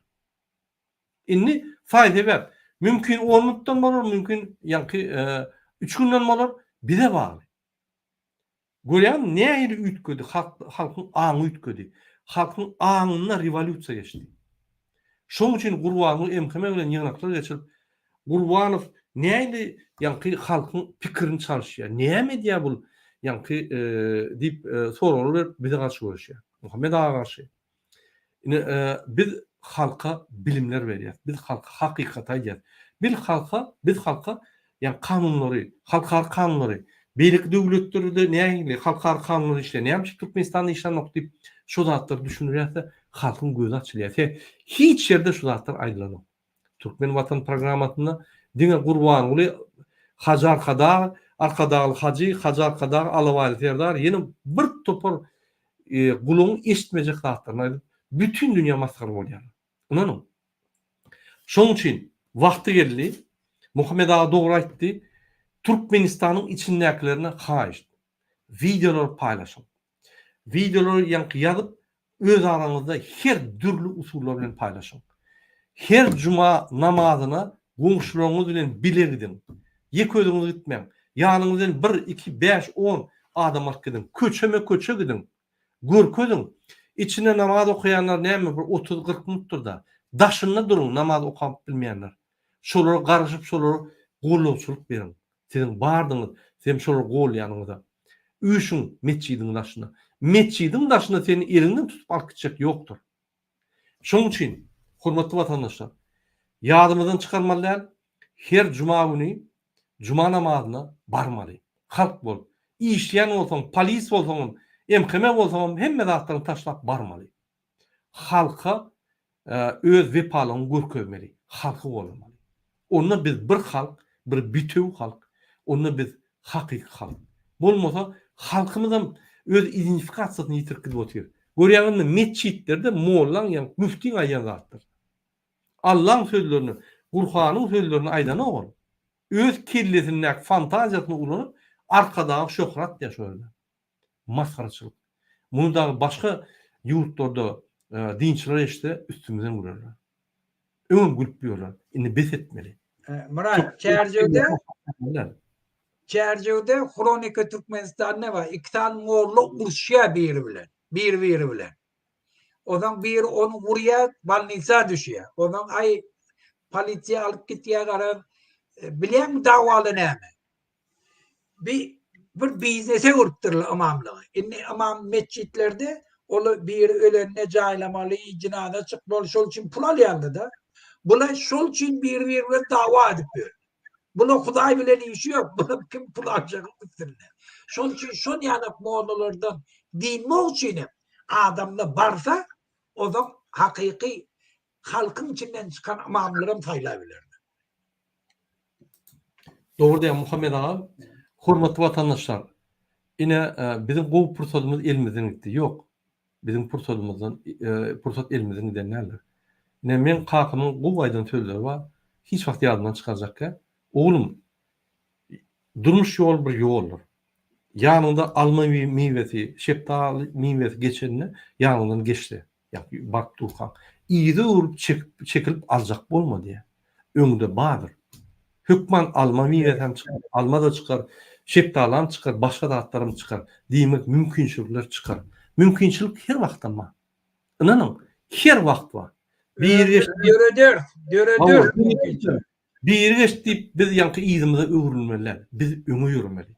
Indi saý-sebäp, mümkin on minutdan bolar, mümkin ýaňky üç günden bolar, bize bagly. Görýäňmi nähili üýtgedi, halkyň aňy üýtgedi. Halkyň aňynda rewolýusiýa geçdi. Şoň üçin Gurbanguly MHM bilen ýygnaklar geçirip, Gurbanow nähili ýaňky halkyň pikirini çalyşýar, näme edýär bul ýaňky diýip soraglar berip bize garşy göreşýär. Muhammet aga garşy. Ine biz halka bilimler berýäs, biz halka hakykaty aýdýas. Biz halka, biz halka ýagny kanunlary, halkara kanunlary, beýleki döwletlerde nähili halkara kanunlar işleýär, näme üçin Türkmenistanda işlänok diýip şo zatlary düşündirýäs-de halkyň gözi açylýar. Se hiç ýerde şu zatlar aýdylanok. Türkmen Watan programmasynda diňe Gurbanguly Hajy Arkadag, Arkadagly Hajy, Hajy Arkadag, Alabaýly Serdar ýene bir topar gulagyň eşitmejek zatlaryny aýdyp, bütin dünýä masgara bolýarlar. Ynanyň. Şonuň üçin wagty geldi. Muhammet aga dogry aýtdy. Türkmenistanyň içindäkilerine haýyşt. Wideolary paýlaşyň. Wideolary ýaňky ýazyp, öz araňyzda her dürli usullar bilen paýlaşyň. Her juma namazyna goňşularyňyz bilen bile gidiň. Ýeke özüňiz gitmäň. Ýanyňyz bilen bir, iki, bäş, on adam alyp gidiň. Köçeme-köçe gidiň. Görkeziň. Içinde namaz okaýanlar näme bir otuz, 40 minutdyr-da. Daşynda duruň namaz okap bilmeýänler. Şolara garyşyp şolara gollawçylyk beriň. Siziň bardyňyz, sizem şolary golýanyňyza. Üýşüň metjidiň daşyna. Metjidiň daşyna seni eliňden tutup alyp gitjek ýokdur. Şonuň üçin, hormatly watandaşlar, ýadymyzdan çykarmaly däl, her juma güni juma namazyna barmaly. Halk bolup. Işleýän bolsaň, polis bolsaňam, MHM bolsaňam hemme zatlaryňy taşlap barmaly. Halka öz wepalygyňy görkezmeli, halky golamaly. Onda biz bir halk, bir bitewi halk, onda biz hakyky halk. Bolmasa halkymyzam öz identifikasiýasyny ýitirip gidip otyr. Görýäňizmi metjitlerde mollaň ýa müftiň aýdýan zatlary. Allaň sözlerini, Gurhanyň sözlerini aýdanok ol. Öz kellesindäki fantaziýasyny ulanyp Arkadaga şöhrat diýýär şo ýerde. Masgaraçylyk. Muny dagy başga ýurtlarda dinçiler eşitse üstümizden gülerler. Öňem gülüp ýörler. Indi bes etmeli. Myrat, Çärjewde Çärjewde Hronika Türkmenistanda bar. Iki sany molla uruşýar biri bilen, bir-biri bilen. Ondan biri ony urýar, bolnisa düşýär. Ondan aý polisiýa alyp gitýär, garaz. Bilýäňmi dawaly näme? Bir bir biznese öwrüpdirler ymamlygy. Indi ymam metjitlerde ol biri ölende jaýlamaly, jynaza çykmaly, şol üçin pul alýarlar-da. Bular şol üçin bir-biri bilen dawa edip ýör. Bular Hudaý bilen işi ýok, bular kim pul aljagyň üstünde. Şol üçin şol ýanak mollalardan dynmak üçin hem adamda barsa, ozan hakyky halkyň içinden çykan ymamlaram saýlabilerler. Dogry diýýäň Muhammet aga. Hormatly watandaşlar, ine biziň gowy pursadymyz elimizden gitdi. Ýok, biziň pursadymyzdan pursat elimizden giden däldir. Ine meň kakamyň gowy aýdan sözleri bar, hiç wagt ýadymdan çykarjak däl. Oglum, durmuş ýoly bir ýoldur. Ýanyňda alma miwesi, şepdaly miwesi geçende ýanyňdan geçse, ýa baryp durkaň, yza öwrüp çekip, çekilip aljak bolma diýýär. Öňde bardyr. Hökman alma miwesem çykar, alma-da çykar, şepdalam çykar, başga zatlaram çykar. Diýmek, mümkinçilikler çykar. Mümkinçilik her wagtam bar. Ynanyň, her wagt bar. Biri geçdi diýip Dörederis, dörederis. Biri geçdi diýip biz ýaňky yzymyza öwrülmeli däl. Biz öňe ýöremeli.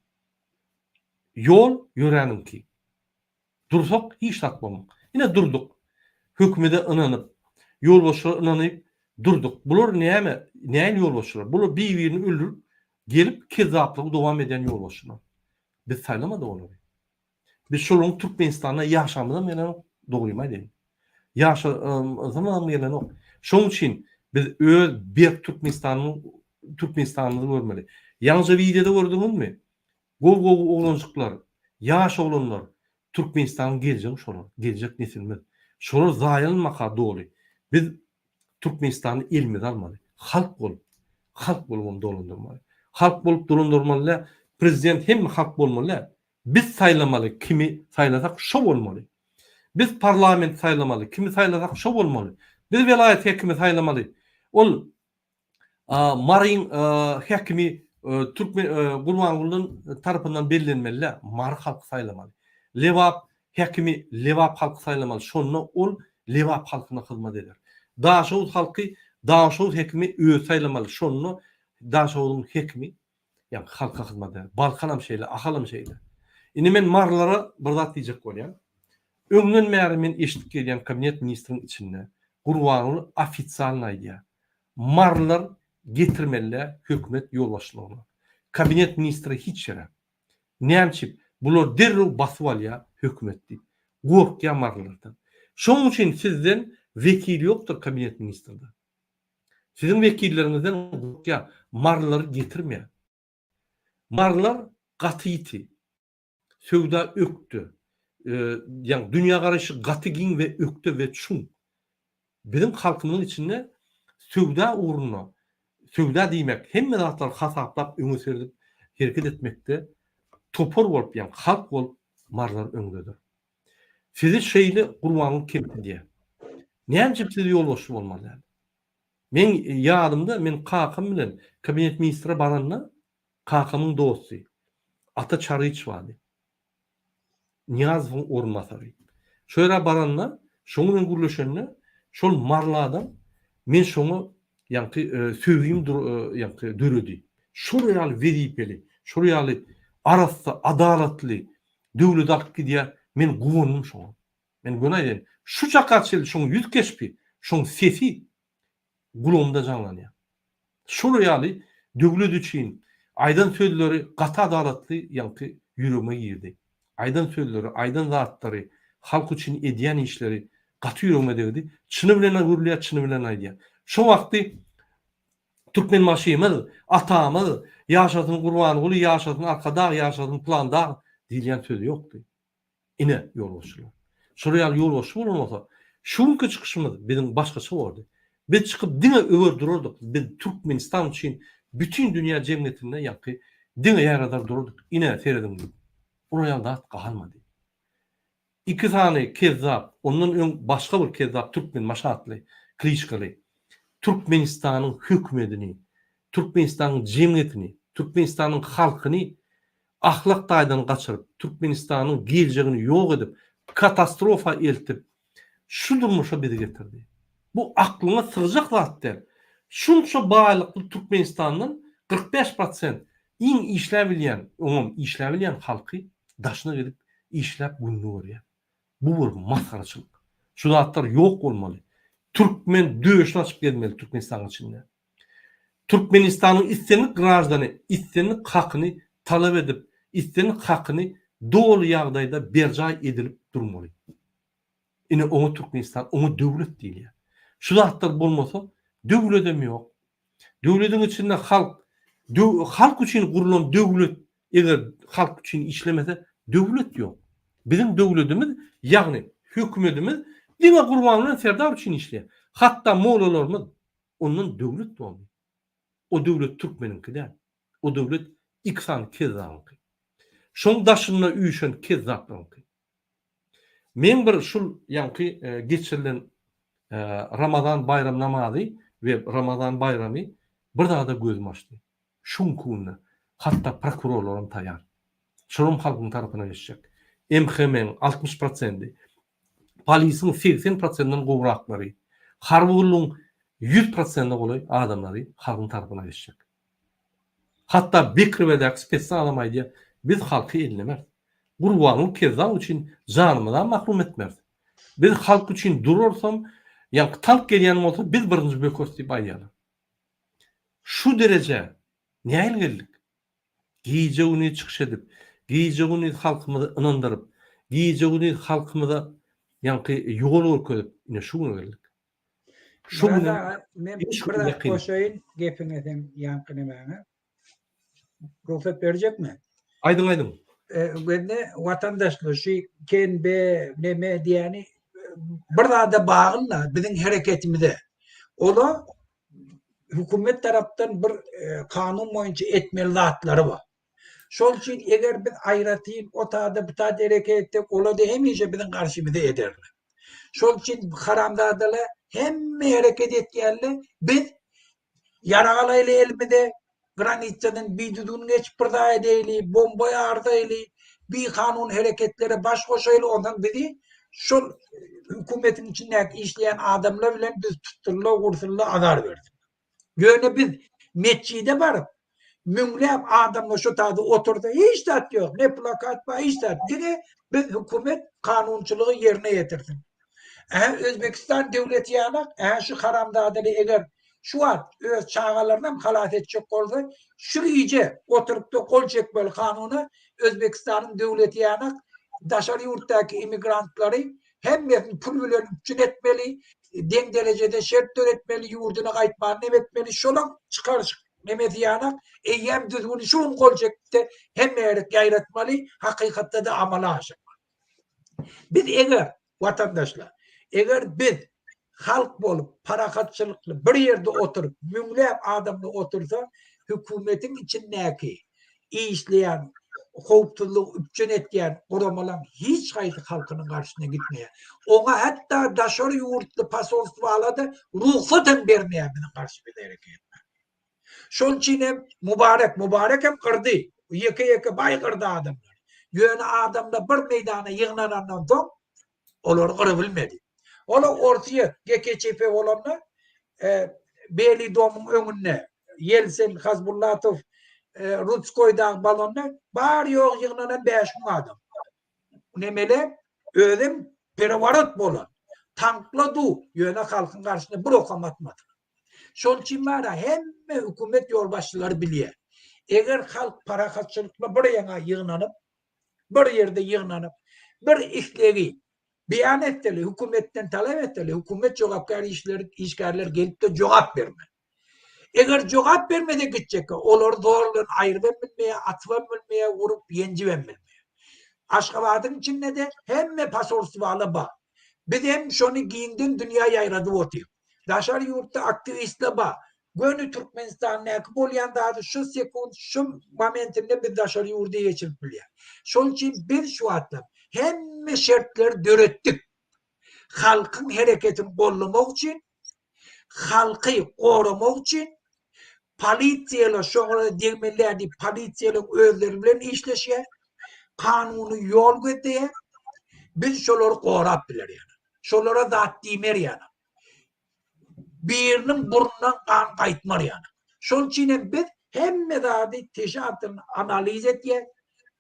Ýol ýöräniňki. Dursak hiç zat bolmak. Ine durduk. Hökümede ynanyp, ýolbaşçylara ynanyp durduk. Bular näme? Nähili ýolbaşçylar? Bular bir-birini öldürip gelip kezzaplygy dowam edýän ýolbaşçylar. Biz saýlamadyk olary. Biz şolaryň Türkmenistanda ýaşamyzam gelenok, dogrymy aýdaýyn. Ýaşasymyzam gelenok. Şonuň üçin biz öz berk Türkmenistanyň Türkmenistanymyzy görmeli. Ýaňyja wideoda gördüňizmi? Gowy-gowy oglanjyklar, ýaş oglanlar, Türkmenistanyň geljegi şolar, geljek nesilimiz. Şolar zaýalanmaka doly. Biz Türkmenistany elimize almaly. Halk bolup, halk bolup ony dolandyrmaly. Halk bolup dolandyrmaly däl, prezident hemme halk bolmaly däl. Biz saýlamaly, kimi saýlasak şo bolmaly. Biz parlament saýlamaly, kimi saýlasak şo bolmaly. Biz welaýat häkimi saýlamaly. Ol Maryň häkimi Türkmen Gurbangulydan tarapyndan bellenmeli-dä, Mary halky saýlamaly. Lebap häkimi Lebap halky saýlamaly, şonda ol Lebap halkyna hyzmat eder. Daşoguz halky Daşoguz häkimi özi saýlamaly, şonda Daşoguzyň häkimi ýagny halka hyzmat eder. Balkanam şeýle, Ahalam şeýle. Indi men marylara bir zat diýjek bolýan. Öňden bäri men eşidip gelýän kabinet ministriň içinde Gurbanguly ofitsialny aýdýar. Marylar getirmelidä hökümet ýolbaşçylygyna. Kabinet ministri hiç ýere. Näme üçin? Bular derrew basyp alýar hökümet diýip. Gorkýar marylardan. Şonuň üçin sizden wekil ýokdur kabinet ministrde. Siziň wekilleriňizden gorkýar. Marylary getirmeýär. Marylar gaty ýiti. Söwda ökde. Ýagny dünýägaraýşy gaty giň we ökde we çuň. Biziň halkymyzyň içinde söwda ugrunda, söwda diýmek hemme zatlary hasaplap öňe seredip hereket etmekde topar bolup ýagny halk bolup marylar öňdedir. Sizi şeýle Gurbanguly kemsidýär. Näme üçin siz ýolbaşçy bolmaly däl? Meň ýadymda men kakam bilen kabinet ministre baranda Kakamyň dosty Ata Çaryç bardy. Nyýazowyň orunbasary. Şo ýere baranda, şoň bilen gürleşende, şol maryly adam men şoňa ýaňky söýgim ýaňky döredi. Şol ýaly wezipeli, şol ýaly arassa, adalatly döwleti alyp gidýär, men guwandym şoňa. Men göni aýdaýyn, şu çaka çenli şoň ýüz keşbi, şoň sesi gulagymda jaňlanýar. Şol ýaly döwlet üçin aýdan sözleri gaty adalatly ýaňky ýüregime girdi. Aýdan sözleri, aýdan zatlary, halk üçin edýän işleri gaty ýüregime degdi. Çyny bilen gürleýär, çyny bilen aýdýar. Şo wagty Türkmenbaşymyz, atamyz, ýaşasyn Gurbanguly, ýaşasyn Arkadag, ýaşasyn Pylan dag diýilýän sözi ýokdy. Ine, ýolbaşçylar. Şolar ýaly ýolbaşçy bolan bolsa, şu günki çykyşymyz biziň başgaça bordy. Biz çykyp diňe öwer durardyk. Biz Türkmenistan üçin bütin dünýä jemgyýetinde ýaňky diňe ýaradar durardyk. Ine, serediň diýip. Olar ýaly zat galmady. Iki sany kezzap, ondan öň başga bir kezzap Türkmenbaşy atly kliçkaly Türkmenistanyň hökümedini, Türkmenistanyň jemgyýetini, Türkmenistanyň halkyny ahlak taýdan gaçyryp, Türkmenistanyň geljegini ýok edip, katastrofa eltip, şu durmuşa bizi getirdi. Bu aklyňa sygjak zat däl. Şunça baýlykly Türkmenistandan 45 prosent iň işläbilýän, oňam işläbilýän halky daşyna gidip işläp gününi görýär. Bu bir masgaraçylyk. Şu zatlar ýok bolmaly. Türkmen döşüni açyp gezmeli Türkmenistanyň içinde. Türkmenistanyň islendik graždany islendik hakyny talap edip, islendik hakyny doly ýagdaýda berjaý edilip durmaly. Ine oňa Türkmenistan, oňa döwlet diýilýär. Şu zatlar bolmasa döwledem ýok. Döwlediň içinde halk, halk üçin gurlan döwlet eger halk üçin işlemese döwlet ýok. Biziň döwledimiz, ýagny hökümedimiz diňe Gurbanguly Serdar üçin işleýär. Hatda mollalarymyz, Ondan döwlet boldy. O döwlet türkmeniňki däl. O döwlet iki sany kezzabyňky. Şoň daşynda üýşen kezzaplaryňky. Meň bir şul ýaňky geçirilen Ramazan baýram namazy we Ramazan baýramy bir zada gözüm açdy. Şu günki günde hatda prokurorlaram taýar. Şolam halkyň tarapyna geçjek. MHM-iň 60 prosendi, polisiň 80 prosentden gowraklary. Harby gullugyň 100 prosente golaý adamlary halkyň tarapyna geçjek. Hatda Bekribedäki spesnazam aýdýar, biz halky ellemeris. Gurbanguly kezzap üçin janymyzam mahrum etmeris. Biz halk üçin durarysam, ýaňky tank gelýän bolsa biz birinji bökeris diýip aýdýarlar. Şu derejä nähili geldik? Gije-gündiz çykyş edip, gije-gündiz halkymyzy ynandyryp, gije-gündiz halkymyza ýaňky ýol görkezip, ine şu güne geldik. Şu Myrat aga, men bir zat goşaýyn gepiňe seň ýaňky nemäňe. Rugsat berjekmi? Aýdyň, aýdyň. Gözle watandaşlar şu KNB neme diýýäni bir zada bagly-da biziň hereketimize. Ola hökümet tarapdan bir kanun boýunça etmeli zatlary bar. Şol üçin eger biz aýratyn o tada bu tada hereket etsek olar-da hemişe biziň garşymyza ederler. Şol üçin haramzadalar hemme hereket etýärler. Biz ýarag alaýly elimize, granitsadan bidüzgün geçip bir zat edeýli, bomba ýardaýly, bikanun hereketlere baş goşaýly onsoň bizi şol hökümetiň içindäki işleýän adamlar bilen biz tutsunlar, ursunlar, azar bersinler. Ýöne biz metjide baryp, müňläp adamlar şu taýda otursa hiç zat ýok, ne plakat bar, hiç zat. Diňe biz hökümet kanunçylygy ýerine ýetirsin. Ä Özbekistan döwleti ýanak, ä şu haramzadaly eger şu wagt öz çagalarynam halas etjek bolsa, şu gije oturyp-da gol çekmeli kanuna, Özbekistanyň döwleti ýanak daşary ýurtdaky immigrantlary Hemmesini pul bilen üpjün etmeli, deň derejede şert döretmeli, ýurduna gaýtmany nem etmeli, şolaň çykaryş nemesi ýanak, eýýäm düzgüni şu gün gol çekipde hemme ýerik ýaýratmaly, hakykatda-da amala aşyrmaly. Biz eger, watandaşlar, eger biz halk bolup parahatçylykly bir ýerde oturyp, müňläp adamly otursa, hökümetiň içindäki işleýän, howpsuzlygy üpjün etýän guramalaň hiç haýsy halkynyň garşysyna gitmeýär. Oňa hatda daşary ýurtly posolstwala-da rugsat hem bermeýär biziň garşymyza hereket etmäge. Şonuň üçin hem Mubarek, Mubarek hem gyrdy. Ýeke-ýeke baý gyrdy adamlary. Ýöne adamlar bir meýdana ýygnanandan soň Olary gyrybilmedi. Ola Orsýet GKÇP bolanda Beli domyň öňünde Ýelsin, Hasbullatow, Rudskoý dagy balonda bar-ýogy ýygnanan 5000 adam. Nemele özem pereworot bolan. Tankla du, ýöne halkyň garşysyna bir okam atmadylar. Şol üçin bar-a hemme hökümet ýolbaşçylary bilýär. Eger halk parahatçylykly bir ýaňa ýygnanyp, bir ýerde ýygnanyp, bir islegi beýan etseler, hökümetden talap etseler, hökümet jogapkär işler, işgärler gelip-de jogap bermeli. Eger jogap bermese gitjekler, olary zor bilen aýrybam bilmeýär, atybam bilmeýär, urup, ýenjibem bilmeýär. Aşgabadyň içinde-de hemme posolstwalar bar. Biz hem şony giňden dünýä ýaýradyp otyrys. Daşary ýurtda aktiwistler bar. Göni Türkmenistandaky bolýan zady şu sekunt şu momentinde biz daşary ýurda geçirip bilýäs. Şol üçin biz şu wagtlar hemme şertleri döretdik. Halkyň hereketini gollamak üçin, halky goramak üçin polisiýalar şoňa degmeli däl diýip polisiýalaryň özleri bilen işleşýär. Kanuny ýol gözleýär. Biz şolary gorap biler ýaly. Şolara zat diýmer ýaly. Biriniň burnundan gan gaýtmar ýaly. Şonuň üçin hem biz hemme zady teşe altynda analiz etýäs,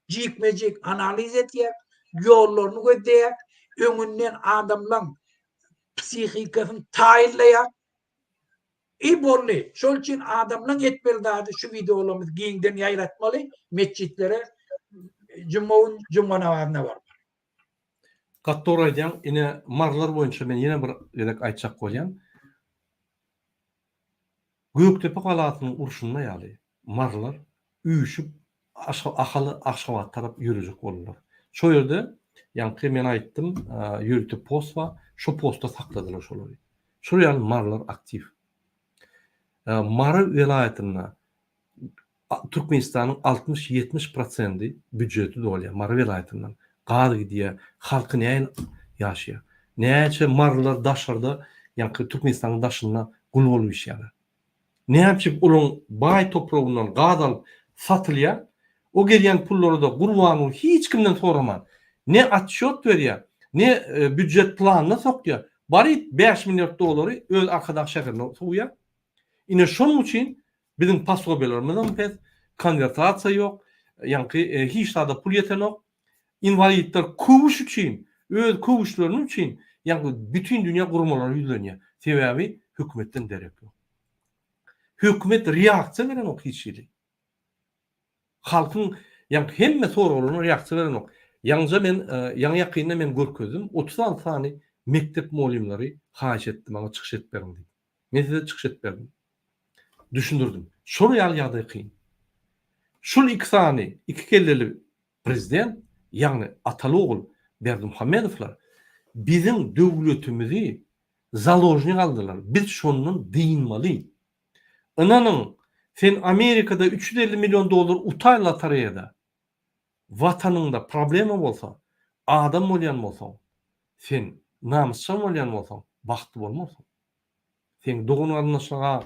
jikme-jik analiz etýäs, ýollaryny gözleýäs, öňünden adamlaň psihikasyny taýynlaýas. I boldy. Şonuň üçin adamlaň etmeli zady şu wideolarymyzy giňden ýaýratmaly, metjitlere juma gün juma namazyna barmaly. Gaty dogry aýdýaň ine marylar boýunça men ýene bir gezek aýtjak bolýan. Gökdepe galasynyň urşunda ýaly marylar üýşüp Ahal Aşgabat tarap ýörejek boldular. Şo ýerde ýaňky men aýtdym ýörite post bar şo postda sakladylar şolary. Şol ýaly marylar aktiw. Mary welaýatynda Türkmenistanyň 60-70 prosendi býujeti dolýar Mary welaýatyndan. Gaz gidýär, halky nähili ýaşaýar. Näçe marylar daşarda, ýaňky Türkmenistanyň daşynda gul bolup işýärler. Näme üçin olaryň baý topragyndan gaz alyp satylýar, o gelýän pullary-da Gurbanguly hiç kimden soraman, ne otçýot berýär, ne býujet planyna sokýar. Baryp 5 milliard dollary öz Arkadag şäherine sowýar. Ine şonuň üçin biziň posobiýalarymyzam pes, konwertasiýa ýok, ýaňky hiç zada pul ýetenok. Inwalidler köwüş üçin, öz köwüşlerini üçin ýaňky bütin dünýä guramalara ýüzlenýär. Sebäbi hökümetden derek ýok. Hökümet reaksiýa berenok hiç hili. Halkyň ýaňky hemme soraglaryna reaksiýa berenok. Ýaňyja men, ýaňy ýakynda men görkezdim, 36 sany mekdep mugallymlary haýyş etdi maňa çykyş edip beriň diýip. Men size çykyş edip berdim. Düşündirdim. Şol ýaly ýagdaý kyn. Şul iki sany, iki kelleli prezident, ýagny ataly-ogul Berdimuhamedowlar biziň döwletimizi založnik aldylar. Biz şondan dynmaly. Ynanyň, sen Amerikada 350 million dollar utaý lotoreýada. Watanyňda problema bolsa, adam bolýan bolsaň, sen namysjaň bolýan bolsaň, bagtly bolmarsyň. Seň dogan-garyndaşlaň-a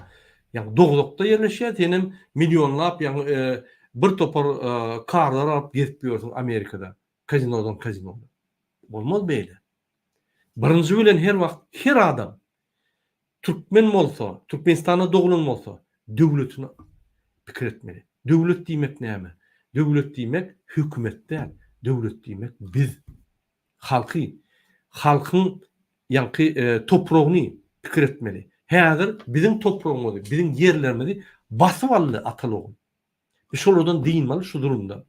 ýaňy dowzahda ýerleşýär, senem millionlap ýaňy bir topar karlar alyp gezip ýörsüň Amerikada, kazinodan kazinoda. Bolmaz beýle. Birinji bilen her wagt her adam türkmen bolsa, Türkmenistanda doglan bolsa, döwletini pikir etmeli. Döwlet diýmek näme? Döwlet diýmek hökümet däl. Döwlet diýmek biz. Halky, halkyň ýaňky topragyny pikir etmeli. Häzir biziň topragymyzy, biziň ýerlerimizi basyp aldy ataly-ogul. Biz şolardan dynmaly şu zulumdan.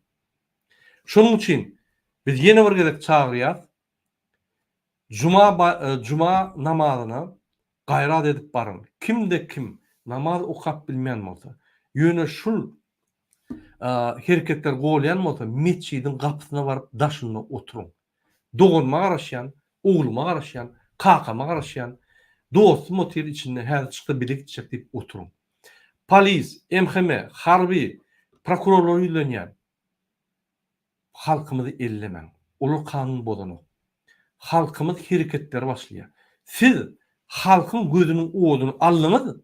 Şonuň üçin biz ýene bir gezek çagyrýas. Juma juma namazyna gaýrat edip baryň. Kimde kim namaz okap bilmeýän bolsa, ýöne şul hereketler golýan bolsa metjidiň gapysyna baryp daşynda oturyň. Doganyma garaşýan, ogluma garaşýan, kakama garaşýan, dostum otyr içinde häzir çyksa bile gitjek diýip oturyň. Polis, MHM, harby, prokurorlara ýüzlenýän. Halkymyzy ellemäň. Olar kanun bozanok. Halkymyz hereketleri başlaýar. Siz halkyň gözüniň oduny aldyňyz,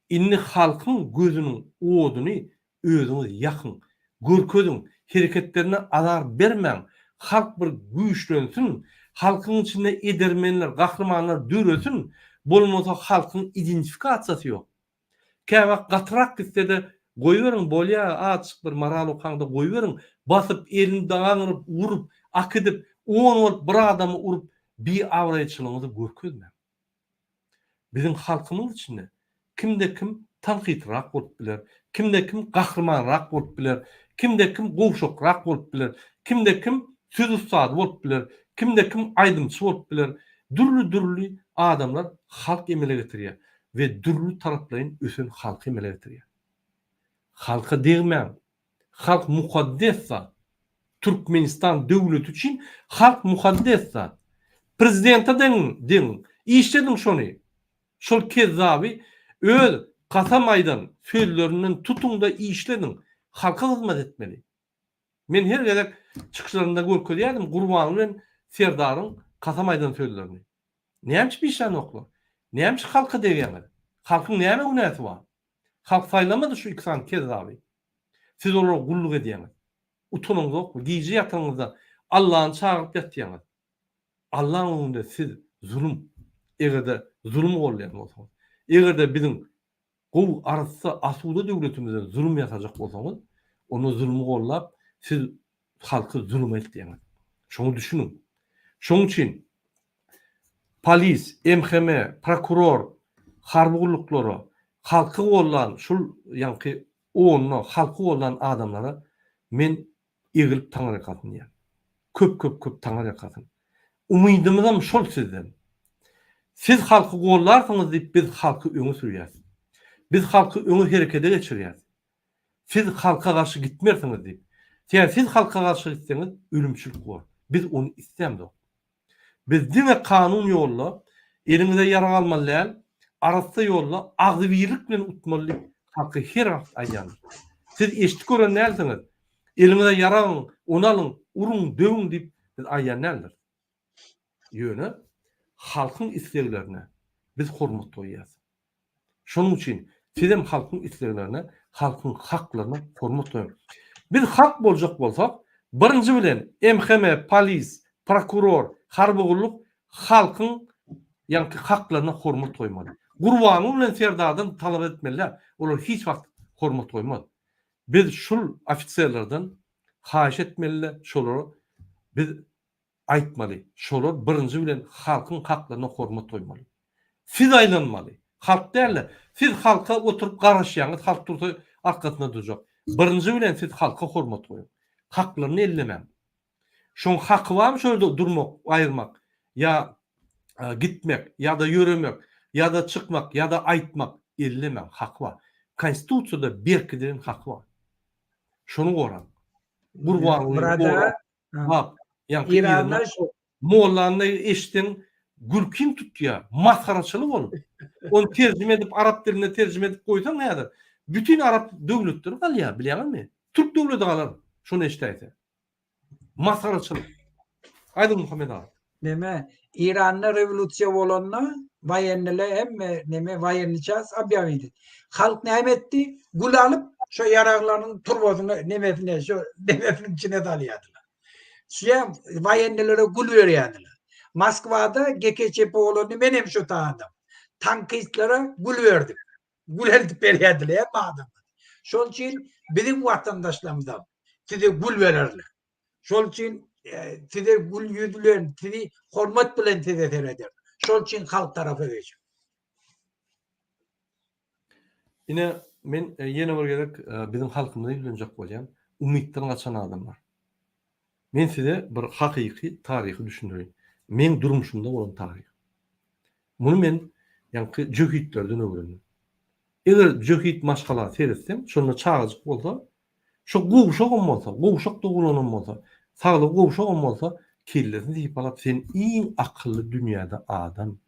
indi halkyň gözüniň oduny özüňiz ýakyň. Görkeziň, hereketlerine azar bermäň. Halk bir güýçlensin, halkyň içinde edermenler, gahrymanlar döresin, bolmasa halkyň identifikasiýasy ýok. Käwagt gatyrak gitse-de goýberiň bolýa azjyk bir moral okaňda goýberiň basyp elini daňyryp urup akidip on bolup bir adamy urup biabraýçylygyňyzy görkezmäň. Biziň halkymyz içinde kimde kim tankytrak bolup biler, kimde kim gahrymanrak bolup biler, kimde kim gowşakrak bolup biler, kimde kim söz ussady bolup biler, kimde kim aýdymçy bolup biler. Dürli-dürli adamlar halk emele getirýär. we dürli taraplaýyn ösen halky emele getirýär. Halka degmäň. Halk mukaddes zat. Türkmenistan döwleti üçin halk mukaddes zat. Prezidente deňiň, deňiň. Işlediň şony. Şol kezzaby öz kasam aýdan sözlerinden tutuň-da işlediň. Halka hyzmat etmeli. Men her gezek çykyşlarymda görkezýärdim Gurbanguly bilen Serdaryň kasam aýdan sözlerini. Näme üçin işlänoklar? Näme üçin halka degýäňiz? Halkyň näme günäsi bar? Halk saýlamady şu iki sany kezzaby. Siz olara gulluk edýäňiz. Utanyňzokmy? Gije ýatanyňyzda Allany çagyryp ýatýaňyz. Allaň öňünde siz zulum, eger-de zulum goldaýan bolsaňyz, eger-de biziň gowy, arassa, asuda döwletimizden zulum ýasajak bolsaňyz, onda zulmy gollap, siz halky zuluma eltýäňiz. Şoňa düşüniň. Şoň üçin polis, MHM, prokuror, harby gulluklara, halky gollan şul ýaňky onda halky gollan adamlara men egilip taňryýalkasyn diýýän. Köp köp köp taňryýalkasyn. Umydymyzam şol sizden. Siz halky gollarsyňyz diýip biz halky öňe sürýäs. Biz halky öňe herekede geçirýäs. Siz halka garşy gitmersiňiz diýip. Sebäbi siz halka garşy gitseňiz ölümçilik bor. Biz ony islämzok. Biz diňe kanun ýolda, eliňize ýarag almaly däl, arassa ýolda agzybirlik bilen utmaly diýip halka her wagt aýdýandyrys. Siz eşidip gören dälsiňiz. Eliňize ýarag alyň, ony alyň, uruň, döwüň diýip biz aýdýan däldiris. Ýöne halkyň isleglerine biz hormat goýýas. Şonuň üçin sizem halkyň isleglerine, halkyň haklaryna hormat goýuň. Biz halk boljak bolsak, birinji bilen MHM, polis, prokuror, harby gulluk halkyň Ýaňky haklaryna hormat goýmaly. Gurbanguly bilen Serdardan talap etmeli däl. Olar hiç wagt hormat goýmaz. Biz şul ofiserlerden haýyş etmeli-de şolara biz aýtmaly. Şolar birinji bilen halkyň haklaryna hormat goýmaly. Siz aýlanmaly. Halk däl-de, siz halka oturyp garaşýaňyz, halk dursa arkasynda durjak. Birinji bilen siz halka hormat goýuň. Haklaryny ellemäň. Şoň haky barmy şo ýerde durmak, aýyrmak ýa gitmek ýa-da ýöremek ýa-da çykmak ýa-da aýtmak ellemäň haky bar. Konstitusiýada berkidilen haky bar. Şony goraň. Gurbangulyny goraň. Bak, ýaňky yzynda mollany eşitseň gülkiň tutýar. Masgaraçylyk ol. Ony terjime edip arap diline terjime edip goýsaň häzir bütin arap döwletleri galýar bilýäňizmi? Türk döwleti galar şony eşidäýse. Masgaraçylyk. Aýdyň Muhammet aga. Neme, Iranda rewolýusiýa bolanda waýenniler hemme neme waýenni ças obýawit etdi. Halk näme etdi? Gül alyp şo ýaraglaryň turbasyna nemesine şo nemesiniň içine salýardylar. Şeýle waýennilere gül berýärdiler. Moskwada GKÇP bolanda men hem şo taýdam. Tankistlere gül berdik. Gül eltip berýärdiler hemme adamlar. Şol üçin biziň watandaşlarymyzam size gül bererler. Şol üçin size gül ýüz bilen, sizi hormat bilen size sereder. Şol üçin halk tarapa geçiň. Ine, men ýene bir gezek biziň halkymyza ýüzlenjek bolýan, umytdan gaçan adamlar. Men size bir hakyky taryhy düşündireýin. Meň durmuşymda bolan taryh. Muny men ýaňky jöhitlerden öwrendim. Eger jöhit maşgala seretseň, şonda çagajyk bolsa, şo gowşagam bolsa, gowşak dogulanam bolsa, saglygy gowşagam bolsa, kellesini sypalap, sen iň akylly dünýäde adam,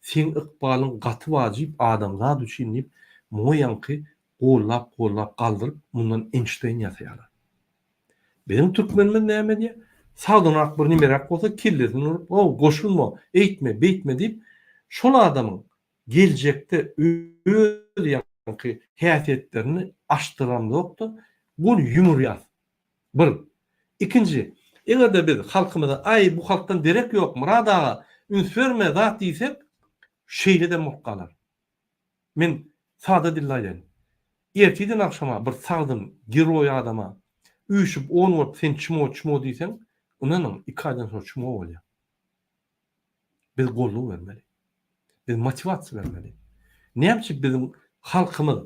seň ykbalyň gaty wajyp adamzat üçin diýip, muňa ýaňky gollap-gollap galdyryp, mundan Eýnşteýn ýasaýarlar. Biziň türkmenimiz näme edýär? Sagdynrak bir nimeräk bolsa kellesini urup, Ow, goşulma, eýtme, beýtme diýip, şol adamyň geljekde öz ýaňky häsiýetlerini açdyramzok-da, ony ýumurýas. Bir. Ikinji, eger-de biz halkymyza, Aý, bu halkdan derek ýok, Myrat aga, üns berme, zat diýsek, şeýle-de bolup galar. Men sada dilde aýdaýyn. Ertirden agşama bir sagdyn, geroý adama üýşüp on bolup sen çmo çmo diýseň, ynanyň iki aýdan soň çmo bolýar. Biz goldaw bermeli. Biz motiwasiýa bermeli. Näme üçin biziň halkymyz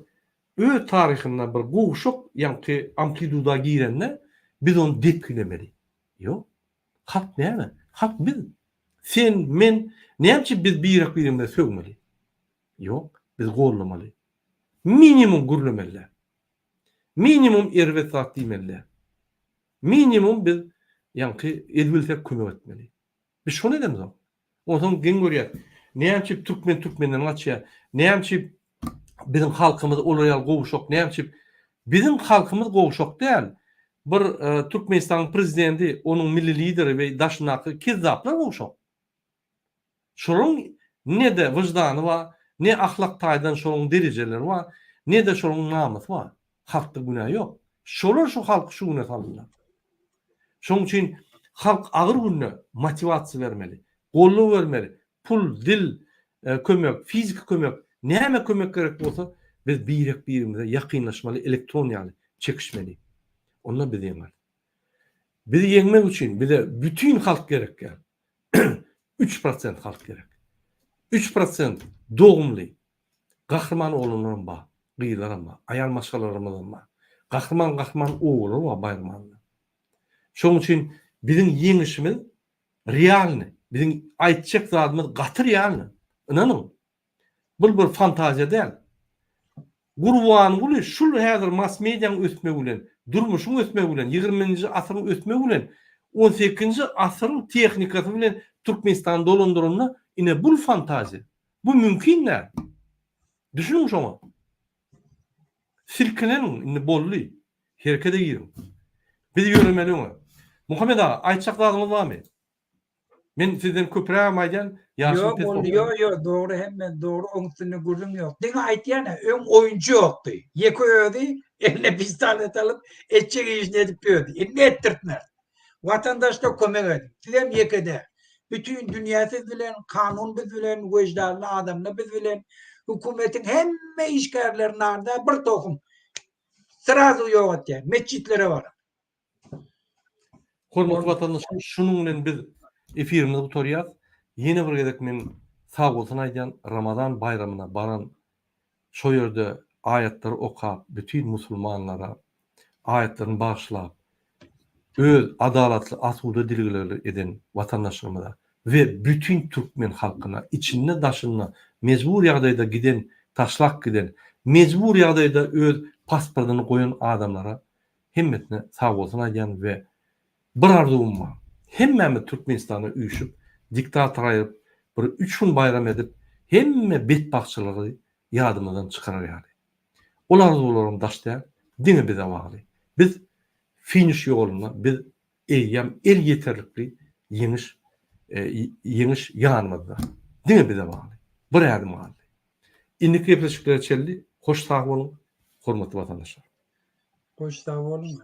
öz taryhynda bir gowşak ýaňky amplituda girende biz ony depgilemeli? Ýok. Halk näme? Halk biz. Sen, men, näme üçin biz birek-birimize sögmeli? Ýok, biz gollamaly. Minimum gürlemeli däl. Minimum erbet zat diýmeli däl. Minimum biz ýaňky edibilsek kömek etmeli. Biz şony edemzok. Onsoň geň görýäs. Näme üçin türkmen türkmenden gaçýar? Näme üçin biziň halkymyz olar ýaly gowşak? Näme üçin biziň halkymyz gowşak däl? Bir Türkmenistanyň prezidenti, onuň milli lideri we daşyndaky kezzaplar gowşak. Şolaryň ne-de wyždany bar, ne ahlak taýdan şolaryň derejeleri bar, ne-de şolaryň namysy bar. Halkda günä ýok. Şolar şu halky şu güne saldylar. Şonuň üçin halk agyr günde motiwasiýa bermeli, goldaw bermeli, pul, dil kömek, fiziki kömek, näme kömek gerek bolsa biz birek-birimize ýakynlaşmaly, elektron ýaly çekişmeli. Onda biz ýeňeris. Bizi ýeňmek üçin bize bütin halk gerek däl. 3% halk gerek. 3% dogumly gahryman oglanlaram bar, gyzlaram bar, aýal maşgalalarymyzam bar. Gahryman gahryman obalar bar Baýramanda. Şonuň üçin biziň ýeňişimiz realny. Biziň aýtjak zadymyz gaty realny. Ynanyň. Bul bir fantaziýa däl. Gurbanguly şul häzir mass mediaň ösmegi bilen, durmuşyň ösmegi bilen, ýigriminji asyryň ösmegi bilen, on sekizinji asyryň tehnikasy bilen Türkmenistany dolandyranda ine bul fantaziýa. Bu mümkin däl. Düşüniň şoňa. Silkineniň indi boldy. Herekete giriň. Biz ýöremeli öňe. Muhammet aga, aýtjak zadyňyz barmy? Men sizden köprägem aýdýan, ýaşym Ýok, pes ol bolsa. ýok, ýok, dogry hemme dogry oň üstünde gürrüň ýok. Diňe aýtýan-a, öň oýunçy ýokdy. Ýeke özi eline pistolet alyp, etjek işini edip ýördi. Indi etdirtmez. Watandaşlar kömek ediň. Sizem ýeke däl. Bütin dünýä siz bilen, kanun biz bilen, weždanly adamlar biz bilen. Hökümetiň hemme işgärleri narda bir tohum. Srazu ýok etýär. Metjitlere baryň. Hormatly watandaşlar, şunuň bilen biz efirimizi gutarýas. Ýene bir gezek men sagbolsun aýdýan, Ramazan baýramyna baran, şo ýerde aýatlary okap, bütin musulmanlara aýatlaryny bagyşlap, öz adalatly, asuda dilgileri eden watandaşlarymyza we bütin türkmen halkyna, içinde-daşynda mejbur ýagdaýda giden, taşlap giden, mejbur ýagdaýda öz pasportyny goýan adamlara hemmesine sagbolsun aýdýan we bir arzuwym bar. Hemmämiz Türkmenistana üýşüp, diktator aýryp, bir üç gün baýram edip, hemme betbagtçylygy ýadymyzdan çykarar ýaly. Ol arzuwlaram daş däl, diňe bize bagly. Biz finiş ýolunda, biz eýýäm el ýeterlikli ýeňiş ýeňiş ýanymyzda. Diňe bize bagly. Bir ädim galdy. Indiki gepleşiklere çenli hoş sag boluň, hormatly watandaşlar. Hoş sag boluň.